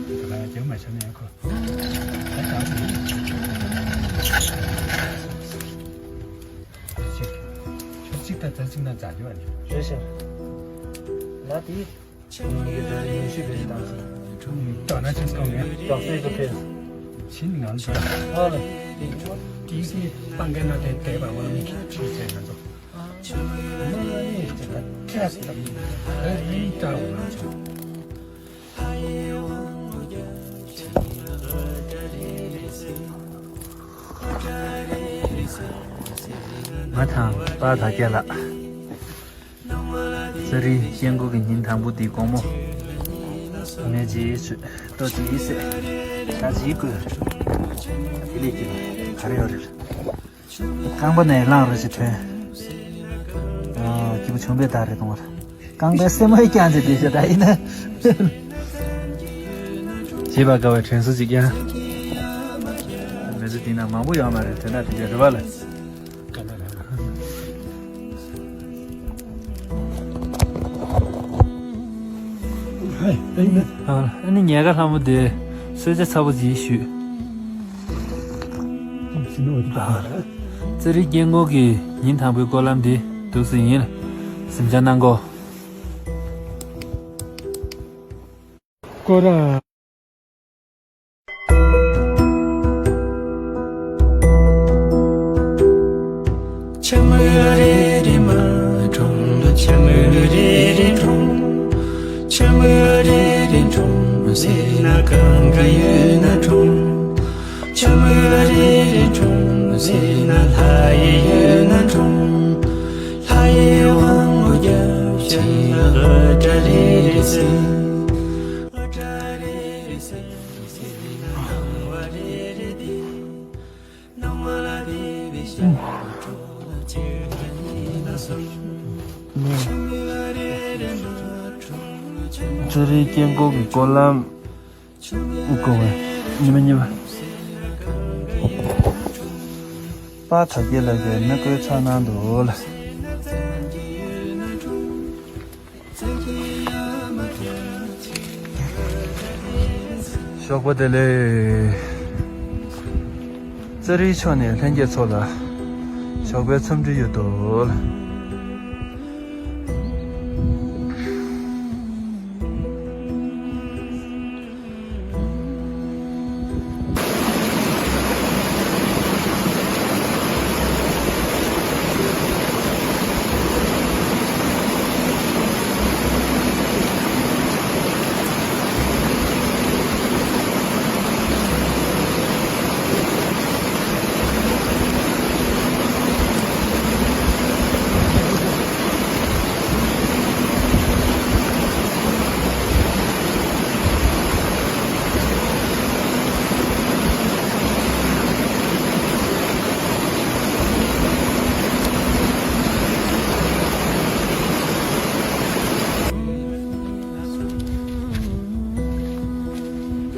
ད་ལ་རྒྱབ་མ་ཆགས་ན་ཡང་ཁོ། ད་ད་ཆུ་གཅིག་ད་ད་གཅིག་ན་རྫ་རྒྱུ་ཨ་ནི། རེད་ཤག་ལ་དེ་ཉུང་ཤོས་བེད་སྤྱོད་བཏང་སོང་། ད་ན་ཆུ་སྐོང་ངས། ལག་རྩལ་གྱི་ཕེབས། ཕྱིན་ང་ཚོ་ཨ་ལ། དེ་གི་སྤང་གའི་ནང་དེ་བསྡད་པ་འོ་ན་མི་ཁྱི་ཁྱི་བྱས་ང་ཚོ། ཨ་ནི་ཅི་ད་ཁྱི། ང་དང་པ་དག་སྐྱེ་ལགས། ཙ་རི་སྐྱེ་སྒོ་གི་ཉིན་དང་པོ་འདི་དགོང་མོ། ངས་ཅི་ཞུ་ཏོ་ཅི་ཟེར། ཤ་ཅི་བསྐོལ། དེ་ལས་ཀྱི་ག་རེ་ཡོད་རེད། རྐང་པ་ནས་ལངས་རེ་ཞིག་ཐོན། ཨ། སྐྱིད་པོ་བྱུང་བས་ད་རེད་གཏོང་བར། རྐང་པའི་སེན་མོའི་རྐྱང་ཅིག་དེ་ཤ་ད་ཡིན་ན། བྱེད་པ་དཀའ་བའི་དྲན་གསོ་ཅིག་ཀྱང་། མི་ཚེ་འདི་ན་མང་པོ་ཡོད་མ་རེད་དེ་ན་དེ་འདྲ་རེད་པ་ལ། ཨ་ནི་ཉལ་ཁ་ལྷ་མོ་དེ་གསོལ་ཇ་ཚ་པོ་ཅིག་ཞུས། ཙ་རི་སྐྱེ་སྒོ་གི་ཉིན་དང་པོའི་སྐོར་ལམ་འདི་འདུག་སེ་ཡིན། གཟིམ་འཇག་གནང་གོ། སྐོར་ར། ཆ་མ་རེ་རེ་མ་གྲོང་ལ་ཆ་མ་རེ་རེ་གྲོང་། ཆ་མ་རེ་རེ་གྲོང་ཟེར་ན་གང་ག་ཡོད་ན་གྲོང་། ཆ་མ་རེ་རེ་གྲོང་ཟེར་ན་ལྷ་ཡི་ཡོད་ན་གྲོང་། ལྷ་ཡི་དབང་མོ་རྒྱབ་ཆེན་ལ་ཨ་ཏྲ་རེ་རེ་ཟེར། ཨ་ཏྲ་རེ་རེ་ཟེར། ཙ་རི་སྐྱེ་སྒོ་གི་སྐོར་ལམ་སྐོར་བ་ཉི་མ་གཉིས་པ། པ་ཐ་སྐྱེ་ལ་གའི་མི་བཀོལ་ཚར་གནང་འདུག་ལ། ཞོགས་པ་བདེ་ལེགས། ཙ་རིའི་ཕྱོགས་ནས་ལྷན་རྒྱས་ཚོ་ལ་ཞོགས་པའི་འཚམས་འདྲི་ཡོད་དོ།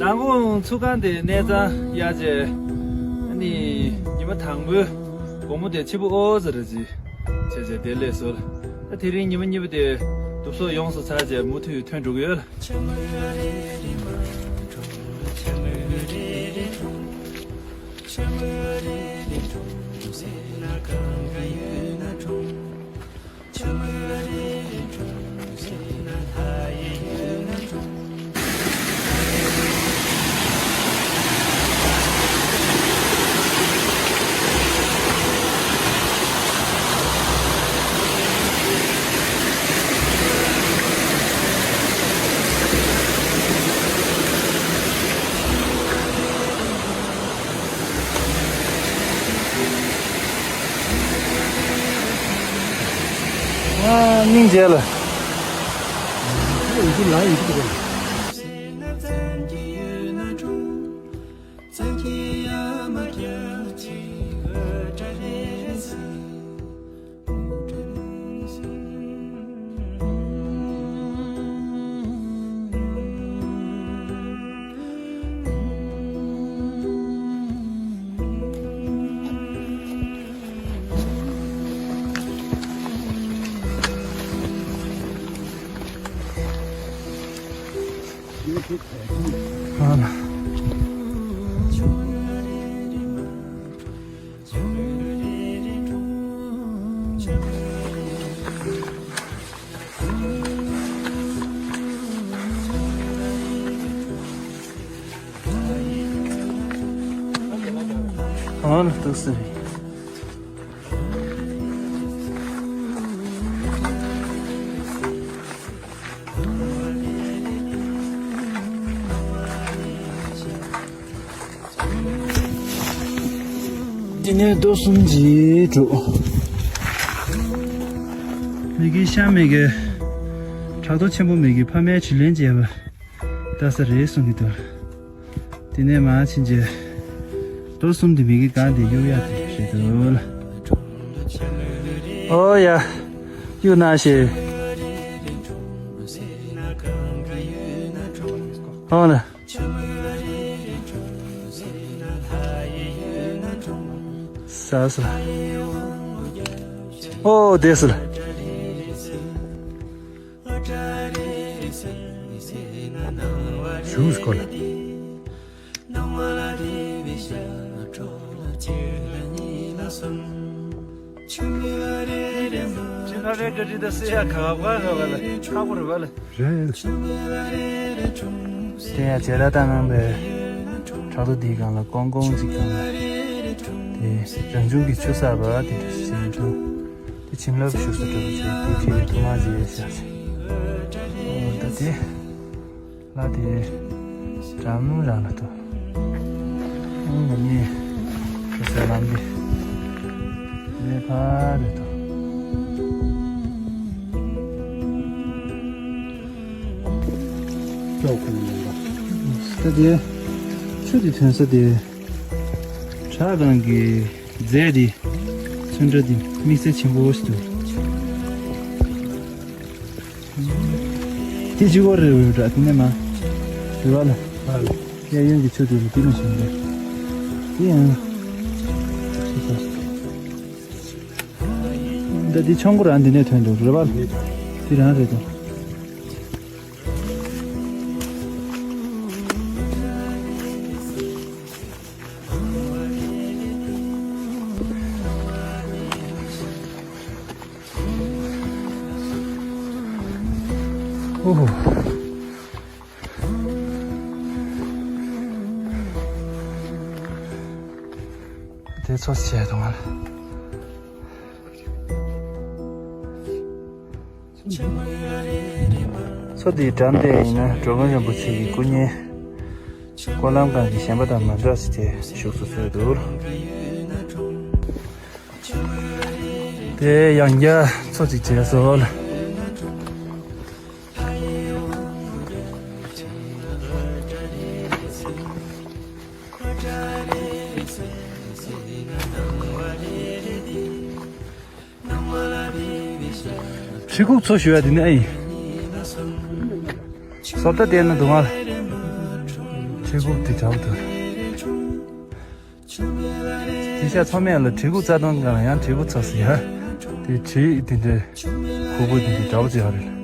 མདང་དགོང་ཚུགས་ཁང་དེ་གནས་ཚང་གཡར་རྗེས། ཨ་ནི་ཉི་མ་དང་པོའི་དགོང་མོ་དེ་ཕྱི་པོ་ཨོ་ཟེར་རེ་ཅི་བྱས་རྗེས་བདེ་ལེགས་གསོལ། ད་དེ་རིང་ཉི་མ་གཉིས་པ་དེ་བསྡུ་གསོག་ཡོངས་སུ་ཚར་རྗེས་མུ་མཐུད་ཐོན་འགྲོ་གི་ཡོད་ལ། ཨ། སྙིང་རྗེ་ལ། ཨ་ལ་ཏུ་སི་རེད། ནས་རྡོ་གསུམ་གྱིས་གྲུབ། མི་གི་ཤ་མི་གི་བྲག་རྡོ་ཆེན་པོ་མི་གི་ཕ་མའི་བྱི་ལེན་བྱས་པ་ལྟ་ས་རེད་གསུང་གི་འདུག། དེ་ནས་མར་ཕྱིན་རྗེས་རྡོ་གསུམ་དེ་མི་གི་སྒང་དེ་གཡུག་ཡག་དེ་རེད་འདུག་ལ། ཨོ་ཡ། གཡུག་ན་ཤེས། ཨོ་ལ། ས་ས། ཨོ་དེ་ས་ལ། ཞུགས་སྐོར་ལ། ཁྱེད་ཁ་རེ་ག་རི་ད་སེ་ཡ་ག་བ་ག་བ་ལ་ཁ་བོ་རེ་བ་ལ། རེད། དེ་ཡ་བྱེ་ལ་ཏ་ནང་པའི་བྲག་རྡོ་འདིའི་སྒང་ལ་ཀོང་ཀོང་ཅིག་བཏང་ནས་དེ་རང་བྱུང་གི་ཆུ་གསར་པ་དེ་འདྲ་ཞིག་བྱས་འདུག། དེ་བྱིན་རླབས་ཞུགས་སུ་འགྲོ་བ་བྱས་དེ་ཁྱེད་ཀྱི་ཐུགས་མ་བརྗེད་ཤག་ཅིག། ཨོ་ད་དེ། ལ་དེ་འགྲམ་རང་ལ་ཐོག། ཨང་ང་གཉིས་ཁ་སའི་ལམ་འདི་ལས་ཕར་རེད་དོ། ཅོག་ཁོ་ནས་ལ། ད་དེ་ཆུ་དེ་ཐོན་ས་དེ་བྲག་སྒང་གི་རྫས་དེ་ཚོན་ཁྲ་དེ་དམིགས་བསལ་ཆེན་པོ་ཞིག་འདུག། དེ་གཅིག་པོ་རེད་འདྲ་དེ་ནས་མ། རེད་བ་ལ། གཡས་གཡོན་གྱི་ཆུ་དེ་ལ་དེ་མ་ཞིག་འདུག། དེ་ཡང་། ད་དེ་ཆང་ཁུ་རང་འདི་ནས་ཐོན་འདུག་རེད་བ་ལ། དེ་རང་རེད་དོ། ཨོ་ཧོ། དེ་ཚོ་བྱས་དང་། མཚོ་འདིའི་འགྲམ་དེ་ཡིན་ན་འགྲོ་མགོན་རིན་པོ་ཆེ་གི་སྐུ་བརྙན་སྐོར་ལམ་སྒང་གི་བཞེངས་པ་དང་མ་འདྲ་ཟེར་ཏེ་བཞུགས་སུ་གསོལ་འདུག། དེ་ཡང་བསྐྱར་མཚོ་གཅིག་བྱས་སོང་ལ། གྲི་གུག་ཚོ་ཞུ་ཡ་དེ་ནི་ཨེ་ཡིན། བཟོ་ལྟ་བལྟས་ན་སྡུག་བསྔལ། གྲི་གུག་དེ་འདྲ་པོ་འདུག། དེ་ཤ་ཚོ་མེད་ལ་གྲི་གུག་རྩ་དོན་གང་ལ་ཡང་གྲི་གུག་ཚོ་ཟེར་ཡ། དེ་གྲི་དེ་འདྲའི་གུག་པོ་དེ་འདྲའི་འདྲ་པོ་ཅིག་ཡོད་རེད།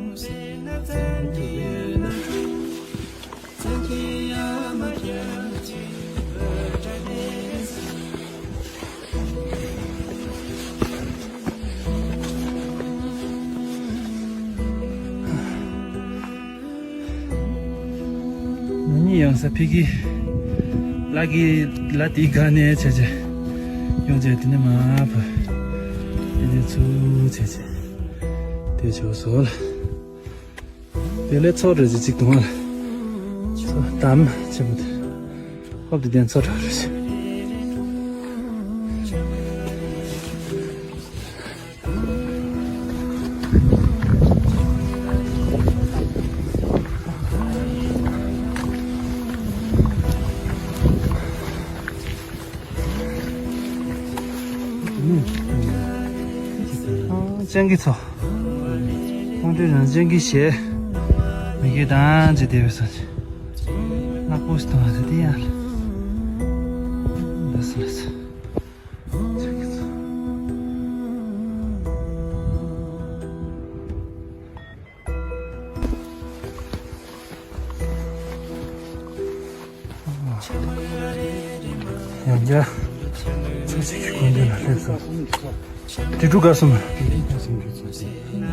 ང་གཉིས་ཡོང་ས་ཕི་གི་ལ་གི་ལ་དེའི་སྒང་ནས་བྱས་བྱས་ཡོང་བྱས་དེ་ནས་མ་ཕ་དེ་ནས་ཚུར་བྱས་བྱས་དེ་བྱས་སོ་ལ། དེ་ལས་ཚོ་རེ་ཅིག་ཅིག་དུང་བ་ལ། ཚོ་དམ་ཆེན་པོ་དེ། ཧོབ་དེ་དེན་ཚོ་ར་རེ་ཅིག། སྤྱང་ཀི་ཚོ། ཁོང་ཚོས་རང་སྤྱང་ཀི་བྱས། མི་གི་དང་ཅི་བསྡད་པའི་སོ། ནག་པོ་ཞིག་མཐོང་བ་དེ་ཡང་། ལགས་སོ་ལགས་སོ། སྤྱང་ཀི་ཚོ། ཡང་བསྐྱར་ཚོ་གཅིག་གི་སྐུ་མདུན་ལ་སླེབས་སོང་། དྲིལ་སྒྲུག་སྐར་གསུམ།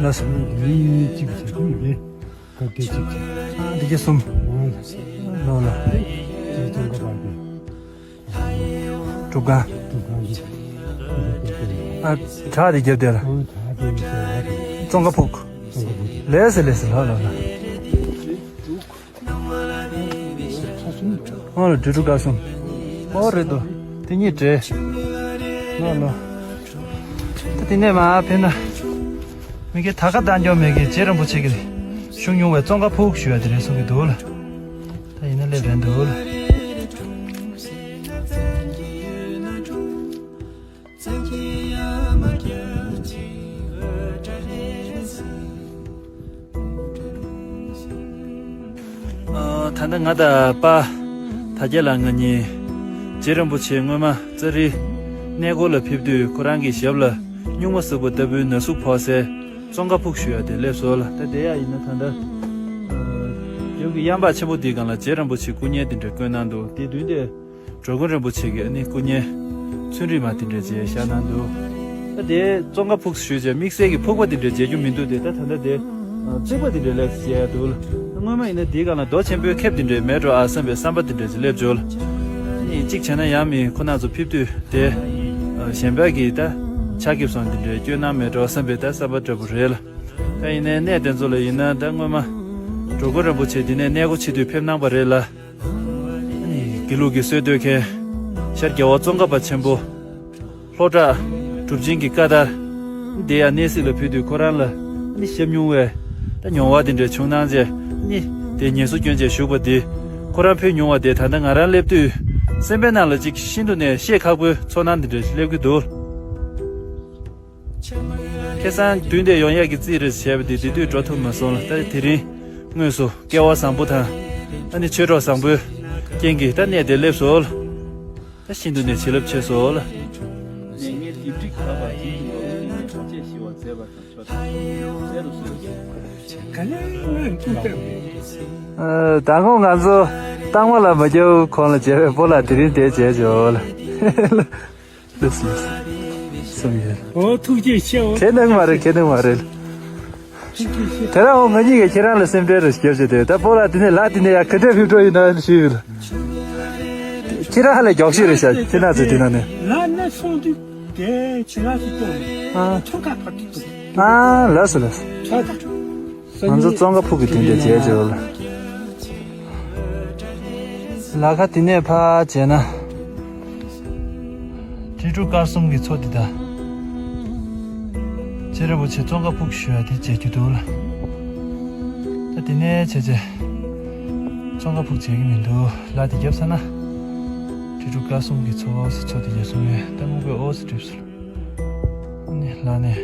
ལགས་སོ། ཨ་འདི་ག་གསུམ། ལོ་ལ། སྒྲུབ་ཁང་། ཨ་བྲག་དེ་རྒྱབ་དེ་ལ། ཙོང་ཁ་ཕུག། ལགས་སེ་ལགས་སེ་ལ་ལ་ལ། ཨོ་ལ་དྲིལ་སྒྲུག་སྐར་གསུམ། ཨོ་རེད་དོ། དེ་གཉིས་འདྲེས། ལོ་ལོ། ད་དེ་ནས་མར་ཕེབས་ན། མི་གི་ད་ག་བཏང་འགྱོ་མེད་གི་རྗེ་རིན་པོ་ཆེ་གི་བཞུགས་མྱོང་བའི་ཙོང་ཁ་ཕུག་ཞུ་ཡ་དེ་རེད་གསུང་གི་འདུག་ལ། ད་ཡིན་ན་སླེབས་རན་འདུག་ལ། ཨ། ད་ལྟ་ང་དང་པ་དར་རྒྱས་ལགས་ང་གཉིས་རྗེ་རིན་པོ་ཆེ་སྔོན་མ་ཙཱ་རི་གནས་སྐོར་ལ་ཕེབས་དུས་ཁོ་རང་གི་ཞབས་ལ་སྨྱུག་མ་སེར་པོ་ལྟ་བུའི་ན་ཟུག་ཕོག་སའི་ཙོང་ཁ་ཕུག་ཞུ་ཡ་དེ་སླེབས་སོང་ལ། ད་དེ་ཡ་ཡིན་ན་ད་ལྟ་ཨ་རྒྱབ་ཀྱི་གཡམ་བག་ཆེན་པོ་འདིའི་སྒང་ལ་རྗེ་རིན་པོ་ཆེ་སྐུ་བརྙན་དེ་འདྲ་བཀོད་གནང་འདུག་དེ་མདུན་དེ། འགྲོ་མགོན་རིན་པོ་ཆེ་གི་ཨ་ནི་སྐུ་བརྙན་ཚོན་རིས་མ་དེ་འདྲ་མཇལ་ཤར་གནང་འདུག་ད་དེ་ཙོང་ཁ་ཕུག་ཞུས་བྱས་དམིགས་བསལ་གྱི་ཕུག་པ་དེ་འདྲ་མཇལ་རྒྱུ་མི་འདུག་དེ་ད་ད་ལྟ་དེ་རྩིག་པ་དེ་འདྲ་ལས་མཇལ་འདུག་ལ། སྔོན་མ་ཡིན་ན་དེའི་སྒང་ལ་རྡོ་ཆེན་པོའི་ཁེབས་དེ་འདྲ་མེད་འགྲོ་ཨ་བསམ་པའི་བསམ་པ་དེ་འདྲ་ཅིག་སླེབས་བྱུང་ལ། ཨ་ནི་གཅིག་བྱས་ན་ཡང་མི་ཁོ་ན་ཚོ་ཕེབས་དུས་དེ་གཞན་པ་གི་ད་ཕྱག་ཁེབས་སོང་དེ་འདྲ་སྐྱོན་གནང་མེད་འགྲོ་བསམ་པའི་ད་བསམ་པ་འདྲ་པོ་རེད་ལ། ད་ཡིན་ནའི་གནས་དེ་ཚོ་ལ་ཡིན་ན་ད་སྔོན་མ་འགྲོ་མགོན་རིན་པོ་ཆེ་འདི་ནས་གནས་སྒོ་ཕྱེ་དུས་ཕེབས་གནང་པ་རེད་ལ། དགེ་ལུགས་ཀྱི་སྲོལ་གཏོད་མཁན་ཤར་རྒྱལ་བ་ཙོང་ཁ་པ་ཆེན་པོ། ལྷོ་བྲག་གྲུབ་ཆེན་གྱི་བཀའ་ལྟར། དེ་ཡང་གནས་གཟིགས་ལ་ཕུལ་དུས་ཁོ་རང་ལ་ནི་བཤམས་མྱོང་བའི་ད་མྱོང་བ་དེ་འདྲ་བྱུང་གནང་རྗེས་ནི་དེ་ངལ་གསོ་སྐྱོན་བྱས་བཞུགས་པ་དེ་ཁོ་རང་ཕུལ་མྱོང་བ་དེ་ད་ལྟ་ང་རང་སླེབས་དུས་སེམས་པའི་ནང་ལ་ཅིག་ཤིན་ཏུ་ནས་བཤད་ཁག་པོའི་ཚོར་སྣང་དེ་འདྲ་སླེབས་ཀྱི་འདུག་ཁ་སང་མདུན་དེ་ཡོང་ཡག་གི་རྩིས་རེ་བྱས་པ་དེ་དེ་དུས་འགྲོ་ཐུབ་མ་སོང་ལ། ད་དེ་རིང་དངོས་སུ་སྐལ་བ་བཟང་པོ་དང་ཨ་ནི་ཆོས་གྲོགས་བཟང་པོའི་རྐྱེན་གྱིས་ད་གནས་དེ་སླེབས་སོང་ལ། ད་ཤིན་ཏུ་ནས་བྱིན་རླབས་ཆེ་སོང་ལ། ད་དགོང་ང་ཚོ་རྟགས་མ་ལ་མ་རྒྱབ་གོང་ལ་མཇལ་བའི་སྤོ་ལགས་དེ་རིང་དེ་མཇལ་བྱོས་ལ། ལགས་སོ། སོང་ཡོད། ཨོ་ཐུགས་རྗེ་ཆེ། ཨོ་ཁྱེད་ནང་མ་རེད། ཁྱེད་ནང་མ་རེད། ཐུགས་རྗེ་ཆེ། དེ་རང་འོ་ང་གཉིས་ཀྱིས་ཁྱེད་རང་ལ་སེམས་ཁྲལ་རེ་བརྒྱབ་བྱས་ཏེ་ད་སྤོ་ལགས་དེ་ནས་ལགས་དེ་ནས་ཡ་ག་འདྲས་ཕེབས་འགྲོ་ཡིན་ན་ཞུས་ཡོད། ཁྱེད་རང་ཧ་ལས་མགྱོགས་ཤོས་རེད་ཤག་ཁྱེད་རང་ཚོ་དེ་ནང་ནས། ལགས་ན་སོང་དུས་དེ་ཁྱེད་རང་ཚོ་སྟོན་ཨ། ཚོང་ཁ་ཕར་དུ་ཨ་ལགས་སོ་ལགས་སོ། ཚོད་ད། ང་ཚོ་ཙོང་ཁ་ཕུག་གི་དེ་འདྲ་མཇལ་བྱོས་ལ། ལ་ཁ་དེ་ནས་ཕར་མཇལ་ན། ཁྲི་དྲུག་དཀར་གསུམ་གྱི་མཚོ་འདི་དང་། རྗེ་རིན་པོ་ཆེ་ཙོང་ཁ་ཕུག་ཞུ་ཡ་དེ་མཇལ་རྒྱུ་འདུག་ལ། ད་དེ་ནས་བྱས་རྗེས། ཙོང་ཁ་ཕུག་མཇལ་གྱི་མི་འདུག་ལ་དེ་བརྒྱབ་ཚར་ན། ཁྲི་དྲུག་དཀར་གསུམ་གྱི་མཚོ་ཟེར་མཚོ་དེ་མཇལ་སོང་ཡོད་ད་སྨུག་པའི་ཨོ་ཟེར་གྲིབ་སོང་། ཨ་ནི་ལ་ནས།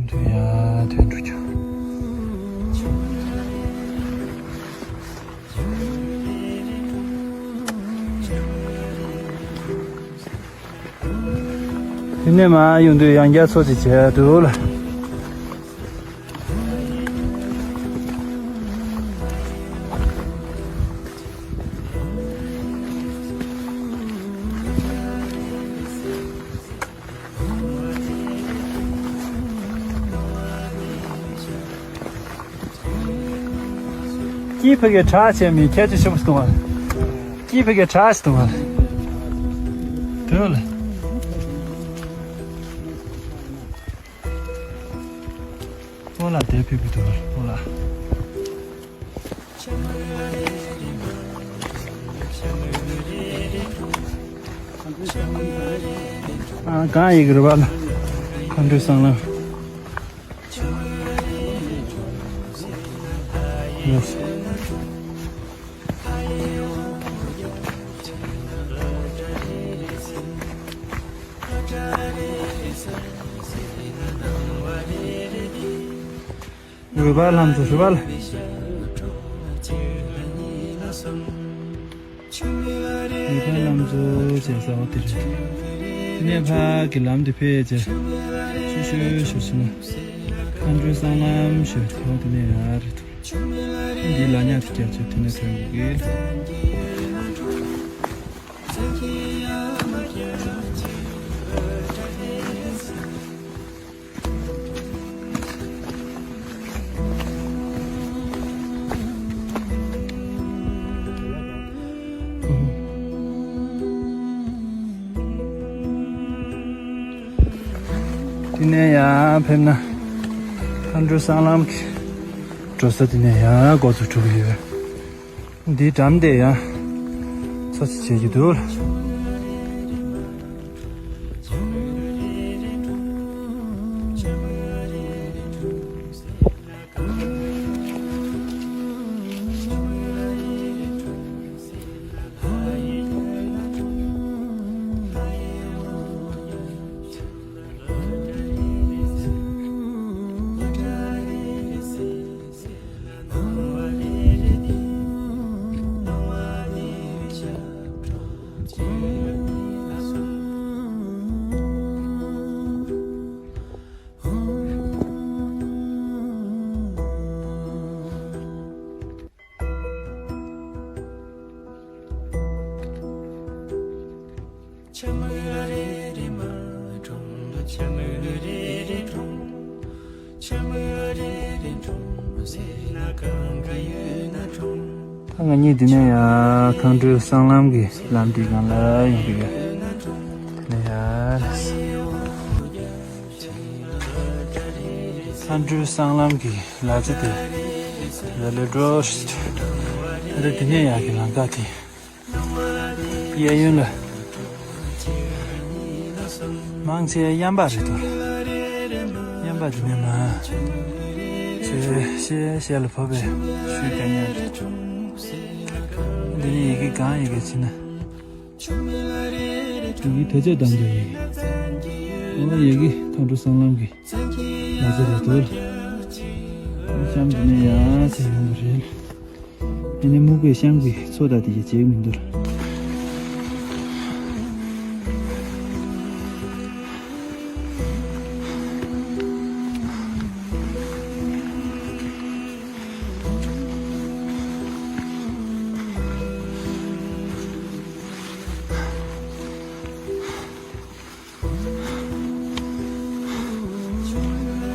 འདུ་ཡ་ཐོན་འགྲོ་རྒྱུ། དེ་ནས་མར་ཡོང་དུས་ཡང་བསྐྱར་ཚོ་ཅིག་བྱས་འདུག་ལ། སྐྱིད་ཕ་གི་གྲགས་ཆེ་མི་ཁྱད་ཆོས་ཆེན་པོ་གཏོང་བ། སྐྱིད་ཕ་གི་གྲགས་ཆེ་གཏོང་བ། དོན་ལ། ཨོ་ལ་དེ་ཕི་ཕི་དོ་ཨོ་ལ། ཨ་གང་ཡིག་རེད་བ་ལ། མཁའ་འགྲོའི་སྲང་ལམ། ཡོད། འོད་འབར་ལྷ་མཛོད་ཞུ་བ་ལ། འོད་འབར་ལྷ་མཛོད་ཅེས་ཟེར་བ་དེ་རེད། དེ་ནས་ཕ་གི་ལམ་དེ་ཕེབས་རྗེས། ཤུ་ཤུ་ཤུ་ཤུ་ན། མཁའ་འགྲོའི་སྲང་ལམ་ཞུ་དེ་བ་དེ་ནས་ཡར་རེད། འདི་ལ་ཉག་གི་རྒྱབ་ཆེ་དེ་ནས་ཐོན་དགོས་གི། དེ་ནས་ཡང་ཕེབས་ན། མཁའ་འགྲོའི་སྲང་ལམ་གྱི་འགྲོ་ས་དེ་ནས་ཡང་འགོ་ཚུགས་འགྲོ་གི་ཡོད། འདིའི་འགྲམ་དེ་ཡང་འཚོ་ཞིག་བྱེད་ཀྱི་འདུག་ད་ང་གཉིས་འདི་ནས་ཡ་མཁའ་འགྲོའི་སྲང་ལམ་གྱི་ལམ་འདི་སྒང་ལ་ཡོང་གི་ཡོད། དེ་ནས་ཡ་མཁའ་འགྲོའི་སྲང་ལམ་གྱི་ལ་རྩེ་དེ་ལ་ལས་འགྲོ་ཞིག་ད་ལྟ་འདི་ནས་ཡ་གི་ལམ་ཁ་དེ། གཡས་གཡོན་ལ་མང་ཆེ་གཡམ་པ་རེད་འདུག་གཡམ་པ་དེ་ནས་མ་ཆེ་ཤེས་ཤེས་ལ་བབས་པའི་ཤུལ་དཀའ་ཉག་རེད། འདི་ནི་ཡི་གེ་གང་ཡི་གེ་ཕྱིན་ན། ཡི་གེ་དེ་ཚོ་དང་དུ་ཡི་གེ་ཨོ་ཡི་གེ་མཁའ་འགྲོ་སྲང་ལམ་གྱི་ལ་རྩེ་རེད་འདུག་གཤམ་དེ་ནས་ཡང་ཚེ་ཡོང་གི་རེད། དེ་ནས་སྨུག་པའི་ཤང་གི་མཚོ་དང་དེ་གའི་བྱེད་མི་འདུག་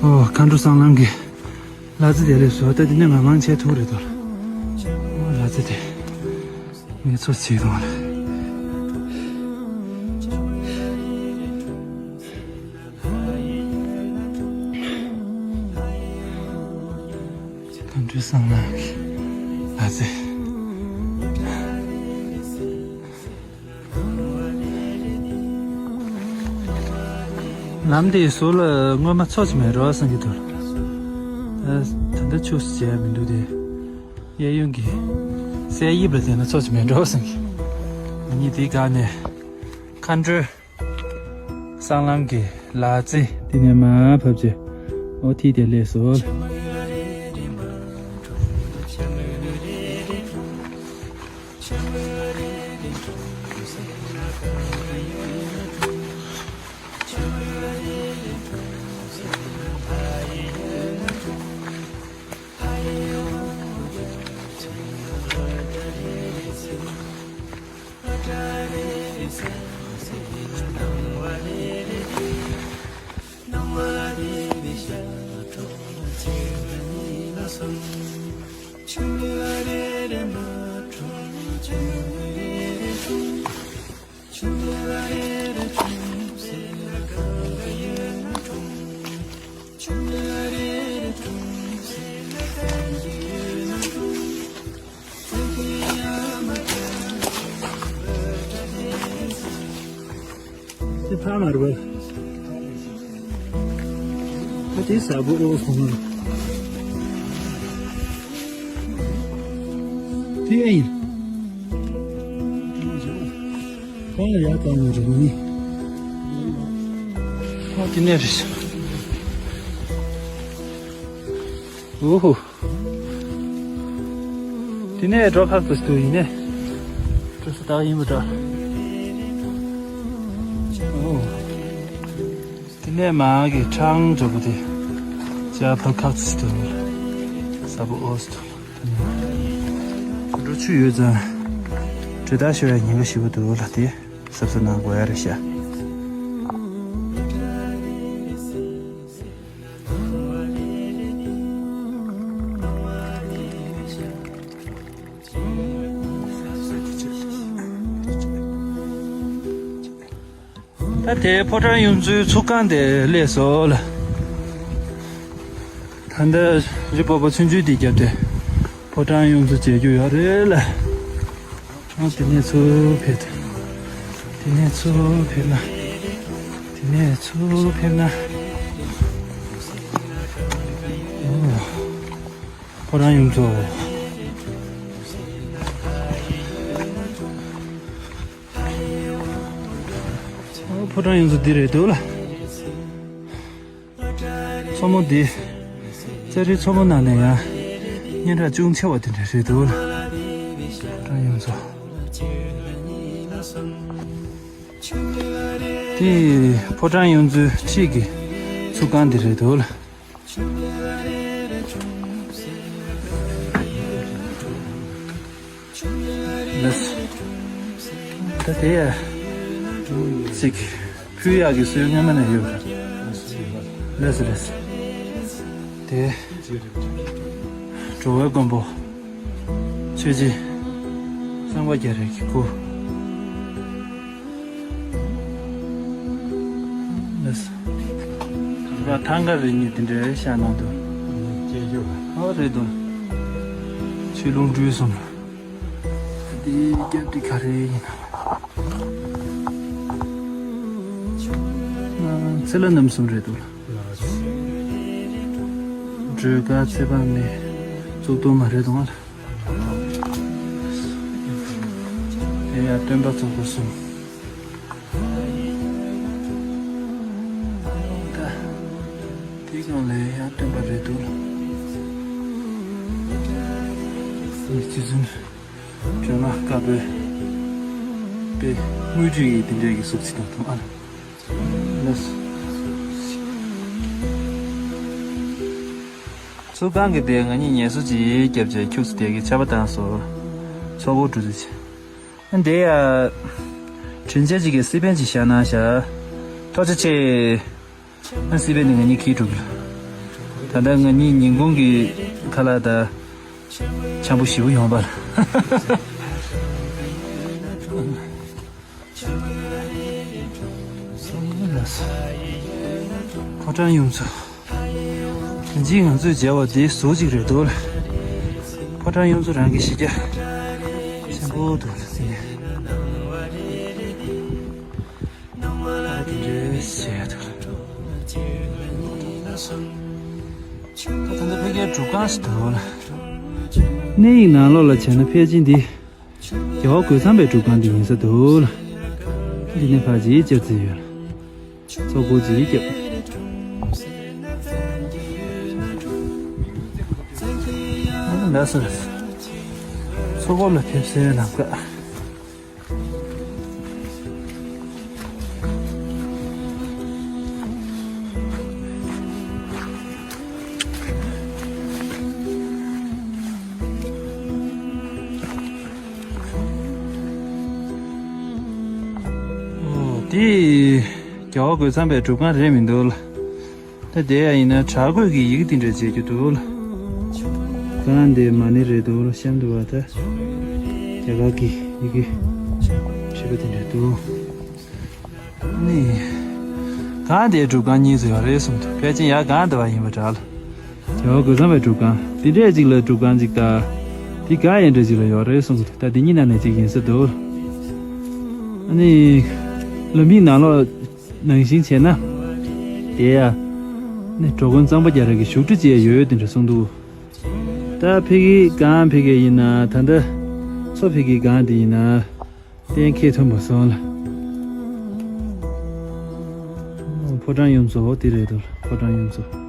ཨོ། མཁའ་འགྲོ་སྲང་ལམ་གྱི་ལ་རྩེ་དེ་སླེབས་སོང་། ད་དེ་ནས་མ་མང་ཆེ་ཐུག་རེད་དོ། ཨོ། ལ་རྩེ་དེ་ངས་ཚོ་བྱེད་དང་ལ། མཁའ་འགྲོ་སྲང་ལམ་གྱི་ལ་རྩེ། ལམ་དེའི་ཟུར་ལ་སྔོན་མ་མཚོ་ཅིག་མེད་འགྲོ་བསམ་གྱི་འདུག་ཨ། ད་ལྟ་ཆུ་བཞག་མི་འདུག་སྟེ། གཡས་གཡོན་གྱི་གསེར་དབྱིབས་ལ་བལྟས་ན་མཚོ་ཅིག་མེད་འགྲོ་བསམ་གྱི། ང་གཉིས་དེའི་སྒང་ནས་མཁའ་འགྲོའི་སྲང་ལམ་གྱི་ལ་རྩེ་དེ་ནས་མར་བབས་རྗེས་ཨོ་ཐིག་དེ་སླེབས་སོང་། དེ་ཕ་མ་རེད་པ། ད་དེ་ཟབ་པོ་ཨོ་སོང་ན། དེ་ཨེ་ཡིན། ཁོང་ལ་ཡག་གང་མི་འགྲོ་ནི། ཨོ་དེ་ནས་རེད། ཨོ་ཧོ། དེ་ནས་འགྲོ་ཁག་ཏུ་འདུག་ཡིན་ནས། འགྲོ་ས་དག་ཡིན་པ་འདྲ། ཨོ། དེ་ནས་མ་གི་འཕྲང་འགྲོ་པོ་དེ། ཅ་ཕ་ཁག་ཏུ་འདུག་ས་པོ་ཨོ་སི་འདུག་འགྲོ་ཆུ་ཡོད་ཙང་། དྲོད་ཐག་ཤོར་ཡ་ཉེན་ཁ་ཞེ་པོ་འདུག་ལ་དེ། གཟབ་གཟབ་གནང་དགོས་ཡ་རེད་ཤག་ད་དེ་ཕོ་བྲང་གཡུ་མཚོའི་ཚུགས་ཀ་དེ་སླེབས་སོང་ལ། ད་ལྟ་རི་སྤོབས་པ་ཆུང་ཆུང་དེ་བརྒྱབ་སྟེ། ཕོ་བྲང་གཡུ་མཚོ་མཇལ་རྒྱུ་ཡོད་རེད་ལ། ཨ། དེ་ནས་ཚུར་ཕེབས། དེ་ནས་ཚུར་ཕེབས་ན། དེ་ནས་ཚུར་ཕེབས་ན། ཨོ། ཕོ་བྲང་གཡུ་མཚོ། ཨོ། ཕོ་བྲང་གཡུ་མཚོ་འདི་རེད་འདུག་ལ། མཚོ་མོ་འདི། ཙ་རི་མཚོ་མོ་ནང་ནས་ཡང་། སྙན་གྲགས་ཅུང་ཆེ་བ་དེ་འདྲ་རེད་འདུག་ལ། ཕོ་བྲང་གཡུ་མཚོ། དེ་ཕོ་བྲང་གཡུ་མཚོའི་འཁྲིས་ཀྱི་ཚུགས་ཀ་འདི་རེད་འདུག་ལ། ལགས། ད་དེ་ཡ། ཅིག་ཕུལ་ཡག་གི་སྲོལ་སྔོན་མ་ནས་ཡོད། ལགས་སོ་ལགས་སོ། དེ། འགྲོ་བའི་མགོན་པོ། ཆོས་རྗེ་གཙང་པ་རྒྱ་རས་ཀྱི་སྐུ། ལགས་སོ། རེད་པ། ཐང་ག་རེ་གཉིས་དེ་འདྲའི་ཤག་གནང་འདུག་ཨོ་རེད་འདུག་ཆོས་ལུང་སྤྲུལ་གསུམ། འདི་རྒྱབ་འདི་ག་རེ་ཡིན་ན། ཚེ་ལྷ་རྣམ་གསུམ་རེད་འདུག་སྒྲོལ་དཀར་ཚེ་དཔག་མེད་གཙུག་ཏོར་མ་རེད་འདུག་ང་ལ། དེ་ཡང་སྟོན་པ་ཚོགས་པ་གསུམ། ད་དེའི་སྒང་ལ་ཡང་སྟོན་པ་རེད་འདུག་མི་རྗེ་བཙུན་སྒྲོལ་མ་དཀར་པོའི་དཔེ་དངུལ་ཁྲི་ཡི་དེ་འདྲའི་གི་གཟུགས་ཅིག་དང་མཐུན་ཨ། ལགས་སོ། ཚུར་ཁང་གི་དེ་ང་གཉིས་ངལ་གསོ་ཅིག་བརྒྱབ་བྱས་ཁྱུག་ཙམ་དེ་གི་ཆར་པ་བཏང་སོང་། ཚོགས་འཁོར་འགྲོ་ཚུལ་ཅིག་ཨ་འདི་ཡ། དྲིན་ཆེན་ཅིག་གི་སི་པན་ཅིག་བཞག་གནང་ཤག་ཐུགས་རྗེ་ཆེ། ཨ་སི་པན་ནི་ང་གཉིས་ཁྱེར་འགྲོ་གི་ལ། ད་ལྟ་ང་གཉིས་ཉིན་གུང་གི་ཁ་ལག་དང་། ཆང་བུ་ཞེ་པོ་ཡོང་པ་ལ། ཕོ་བྲང་གཡུ་མཚོ། དེ་རྗེས་ང་ཚོས་མཇལ་བ་དེ་ཟུར་གཅིག་རེད་འདུག་ལ། ཕོ་བྲང་གཡུ་མཚོ་རང་གི་གཞི་རྒྱ་ཆེན་པོ་འདུག་ལ་དེ་ནས། ཨ་དེ་འདྲའི་བྱས་འདུག་ལ། ད་ལྟ་ཕ་གིའི་སྒྲུབ་ཁང་ཞིག་འདུག་ལ། གནས་ཡིག་ནང་ལོགས་ལ་བྱས་ན་ཕལ་ཆེར་འདི། རྒྱལ་བ་རྒོད་ཚང་པའི་སྒྲུབ་ཁང་འདི་ཡིན་ས་འདུག་ལ། འདི་ནས་ཕར་ཅིག་བཅར་རྩིས་ཡོད་ལ། ཚོགས་འཁོར་ཅིག་བརྒྱབ། ལགས་སོ་ལགས་སོ། ཚོགས་འཁོར་ལ་ཕེབས་སའི་ལམ་ཁ། འོ། དེ་རྒྱལ་བ་རྒོད་ཚང་པའི་སྒྲུབ་ཁང་རེད་མི་འདུག་ལ། ད་དེ་ཡང་ཡིན་ན་བྲག་བརྐོས་ཀྱི་ཡི་གེ་དེ་འདྲ་བྱེད་རྒྱུ་འདུག་ལ། གང་དེ་མ་ཎི་རེད་འདུག་ལ། གཤམ་དུ་བ་ད་རྒྱ་གར་གྱི་ཡི་གེ་བྲིས་པ་དེ་འདྲ་འདུག་ནི། གང་དེའི་སྒྲུབ་ཁང་གཉིས་སུ་ཡོད་རེད་གསུངས་འདུག་ཕལ་ཆེར་ཡར་གང་དེ་བ་ཡིན་པ་འདྲ་ལ། རྒྱལ་བ་རྒོད་ཚང་པའི་སྒྲུབ་ཁང་དེ་འདྲས་ཅིག་ལ་སྒྲུབ་ཁང་ཅིག་དང་། དེ་ག་ཡན་འདྲ་ཅིག་ལ་ཡོད་རེད་གསུངས་འདུག་ད་དེ་གཉིས་ནང་ནས་གཅིག་ཡིན་ས་འདུག་ཨ་ནི། ལམ་བིའི་ནང་ལོགས་ནང་བཞིན་བྱས་ན། དེ་ཡ། ནི་འགྲོ་མགོན་གཙང་པ་རྒྱ་རས་ཀྱི་བཞུགས་ཁྲི་ཅིག་ཡོད་དེ་འདྲ་གསུངས་འདུག་ད་ཕ་གི་གང་ཕ་གི་ཡིན་ན་ད་ལྟ་མཚོ་ཕ་གི་གང་དེ་ཡིན་ན་གཏན་འཁེལ་ཐུབ་མ་སོང་ལ། ཕོ་བྲང་གཡུ་མཚོ་འོ་དེ་རེད་འདུག་ཕོ་བྲང་གཡུ་མཚོ།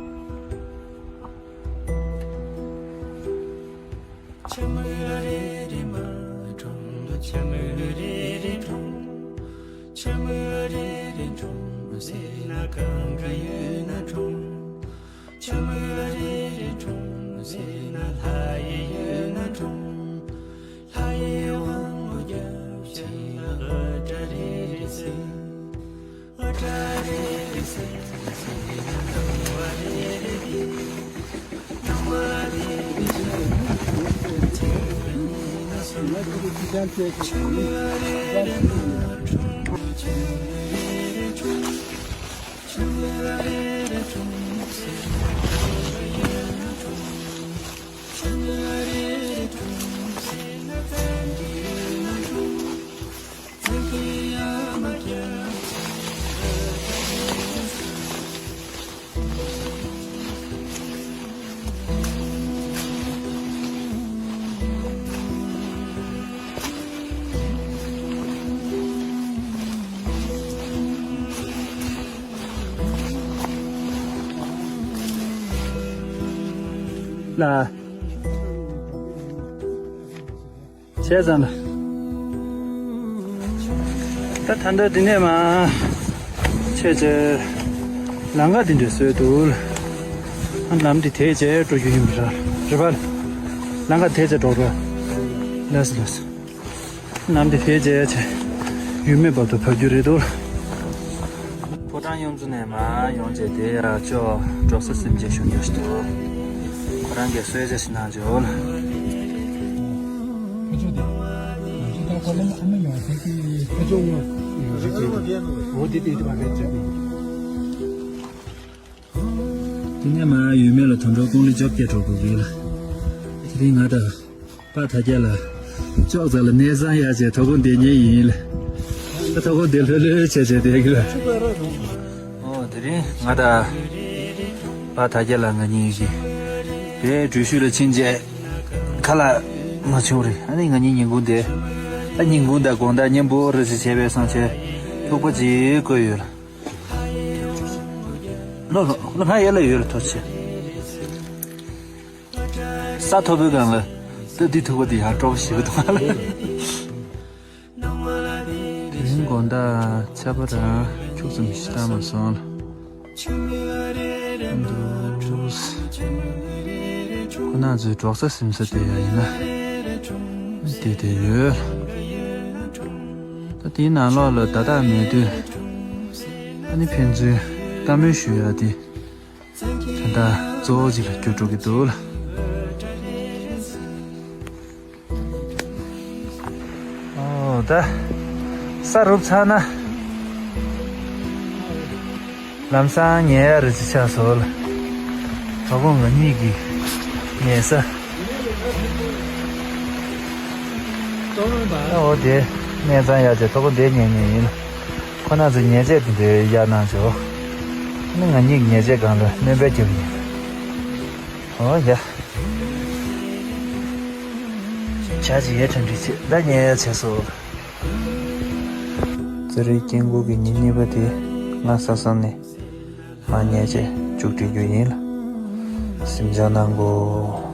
ལ། བྱས་ཙང་ལ། ད་ད་ལྟ་འདི་ནས་མར་ཆས་ཆས་ལམ་ཁ་འདི་འདྲ་བཟོས་འདུག་ཨ་ལམ་འདི་དེད་བྱས་འགྲོ་རྒྱུ་ཡིན་པ་ར། རེད་པ། ལམ་ཁ་དེད་བྱས་འགྲོ་ར། ལགས་སོ་ལགས་སོ། ལམ་འདི་དེད་བྱས་བྱས་ཡུལ་མེད་བར་དུ་བབས་རྒྱུ་རེད་འདུག་ཕོ་བྲང་གཡུ་མཚོ་ནས་མར་ཡོང་བྱས་དེ་ཡར་ཅོག་འབྲོག་ས་གཟིམ་བྱས་བཞུགས་རྒྱུ་ཞིག་འདུག་རང་གིས་གསོལ་ཇ་ཞིག་གནང་བྱོས་ལ། དེ་ནས་མར་ཡུལ་མེད་ལ་དུད་འགྲོ་ཀུང་ལི་བཅོ་བརྒྱད་འགྲོ་དགོས་ཀྱི་ཡོད་ལ། དེ་རིང་ང་དང་པ་དར་རྒྱས་ལ་ཅོག་ཙེ་ལ་གནས་ཚང་གཡར་བྱས་ཐོ་དགོང་བསྡད་མཁན་ཡིན་ལ། ད་ཐོ་དགོང་བསྡད་ལྷོད་ལྷོད་བྱས་བྱས་བསྡད་ཀྱི་ལ། ཨོ་དེ་རིང་ང་དང་པ་དར་རྒྱས་ལ་ང་གཉིས་ཀྱིས་དེ་འགྲུལ་བཞུད་ལ་ཕྱིན་རྗེས་ཁ་ལག་མ་བྱུང་རེད། ཨ་ནི་ང་གཉིས་ཉིན་གུང་དེ་ད་ཉིན་གུང་དང་དགོང་དག་མཉམ་པོ་རེ་ཞིག་བྱས་པའི་སང་ཆེ་ཐུག་པ་ཅིག་བསྐོལ་ཡོད་ལ། ལོ་ལོ་ལོ་ང་ཡར་ལ་ཡོད་ལ་ཐོ་ཆེ། ས་མཐོ་པོའི་སྒང་ལ་སྟབས་བདེ་ཐུག་པ་དེ་ཡང་སྤྲོ་པོ་ཞེ་པོ་འདུག་ལ། དེ་རིང་དགོང་དག་ཆར་པ་རང་འཁྱུག་ཙམ་ཞིག་བཏང་མ་སོང་ལ། འདུག་ཁོ་ན་ཚོའི་འབྲོག་ས་ཟིན་ས་དེ་ཡང་ཡིན་ན་བསྡད་བསྡད་ཡོད། ད་དེའི་ནང་ལོགས་ལ་བརྡ་རྟགས་མེད་དུས་ཨ་ནི་ཕན་ཚུན་བཀའ་མོལ་ཞུ་ཡག་དེ་དོན་དག་གཙོ་བོ་ཅིག་ལ་གྱུར་འགྲོ་གི་འདུག་ལ། ཨོ་ད་ས་རུབ་ཚར་ན་ལམ་སང་ཉལ་ཡག་རེ་ཅིག་ཆགས་སོང་ལ། དོ་དགོང་ང་གཉིས་ཀྱི་ཉལ་ས། ཨོ་དེ་གནས་ཚང་གཡར་བྱས་དོ་དགོང་དེ་ཉལ་ཉལ་ཡིན་ལ། ཁོ་ན་ཚོས་ཉལ་ཆས་དེ་འདྲའི་གཡར་གནང་བྱས། ཨ་ནི་ང་གཉིས་ཉལ་ཆས་སྒང་ལ་སྣོན་པ་རྒྱབ་ཡིན། ཨོ་ཡ། ཇ་ཅིག་ཡར་ཁྲིམས་ཁྲིམས་བྱས་ད་ཉལ་ཡག་བྱས་སོང་། ཙི་རི་སྐྱེ་དགུ་གི་ཉིན་གཉིས་པ་དེ་ང་ས་སང་ནས་མར་ཉལ་ཆས་མཇུག་སྒྲིལ་རྒྱུ་ཡིན་ལ། གཟིམ་འཇག་གནང་དགོས།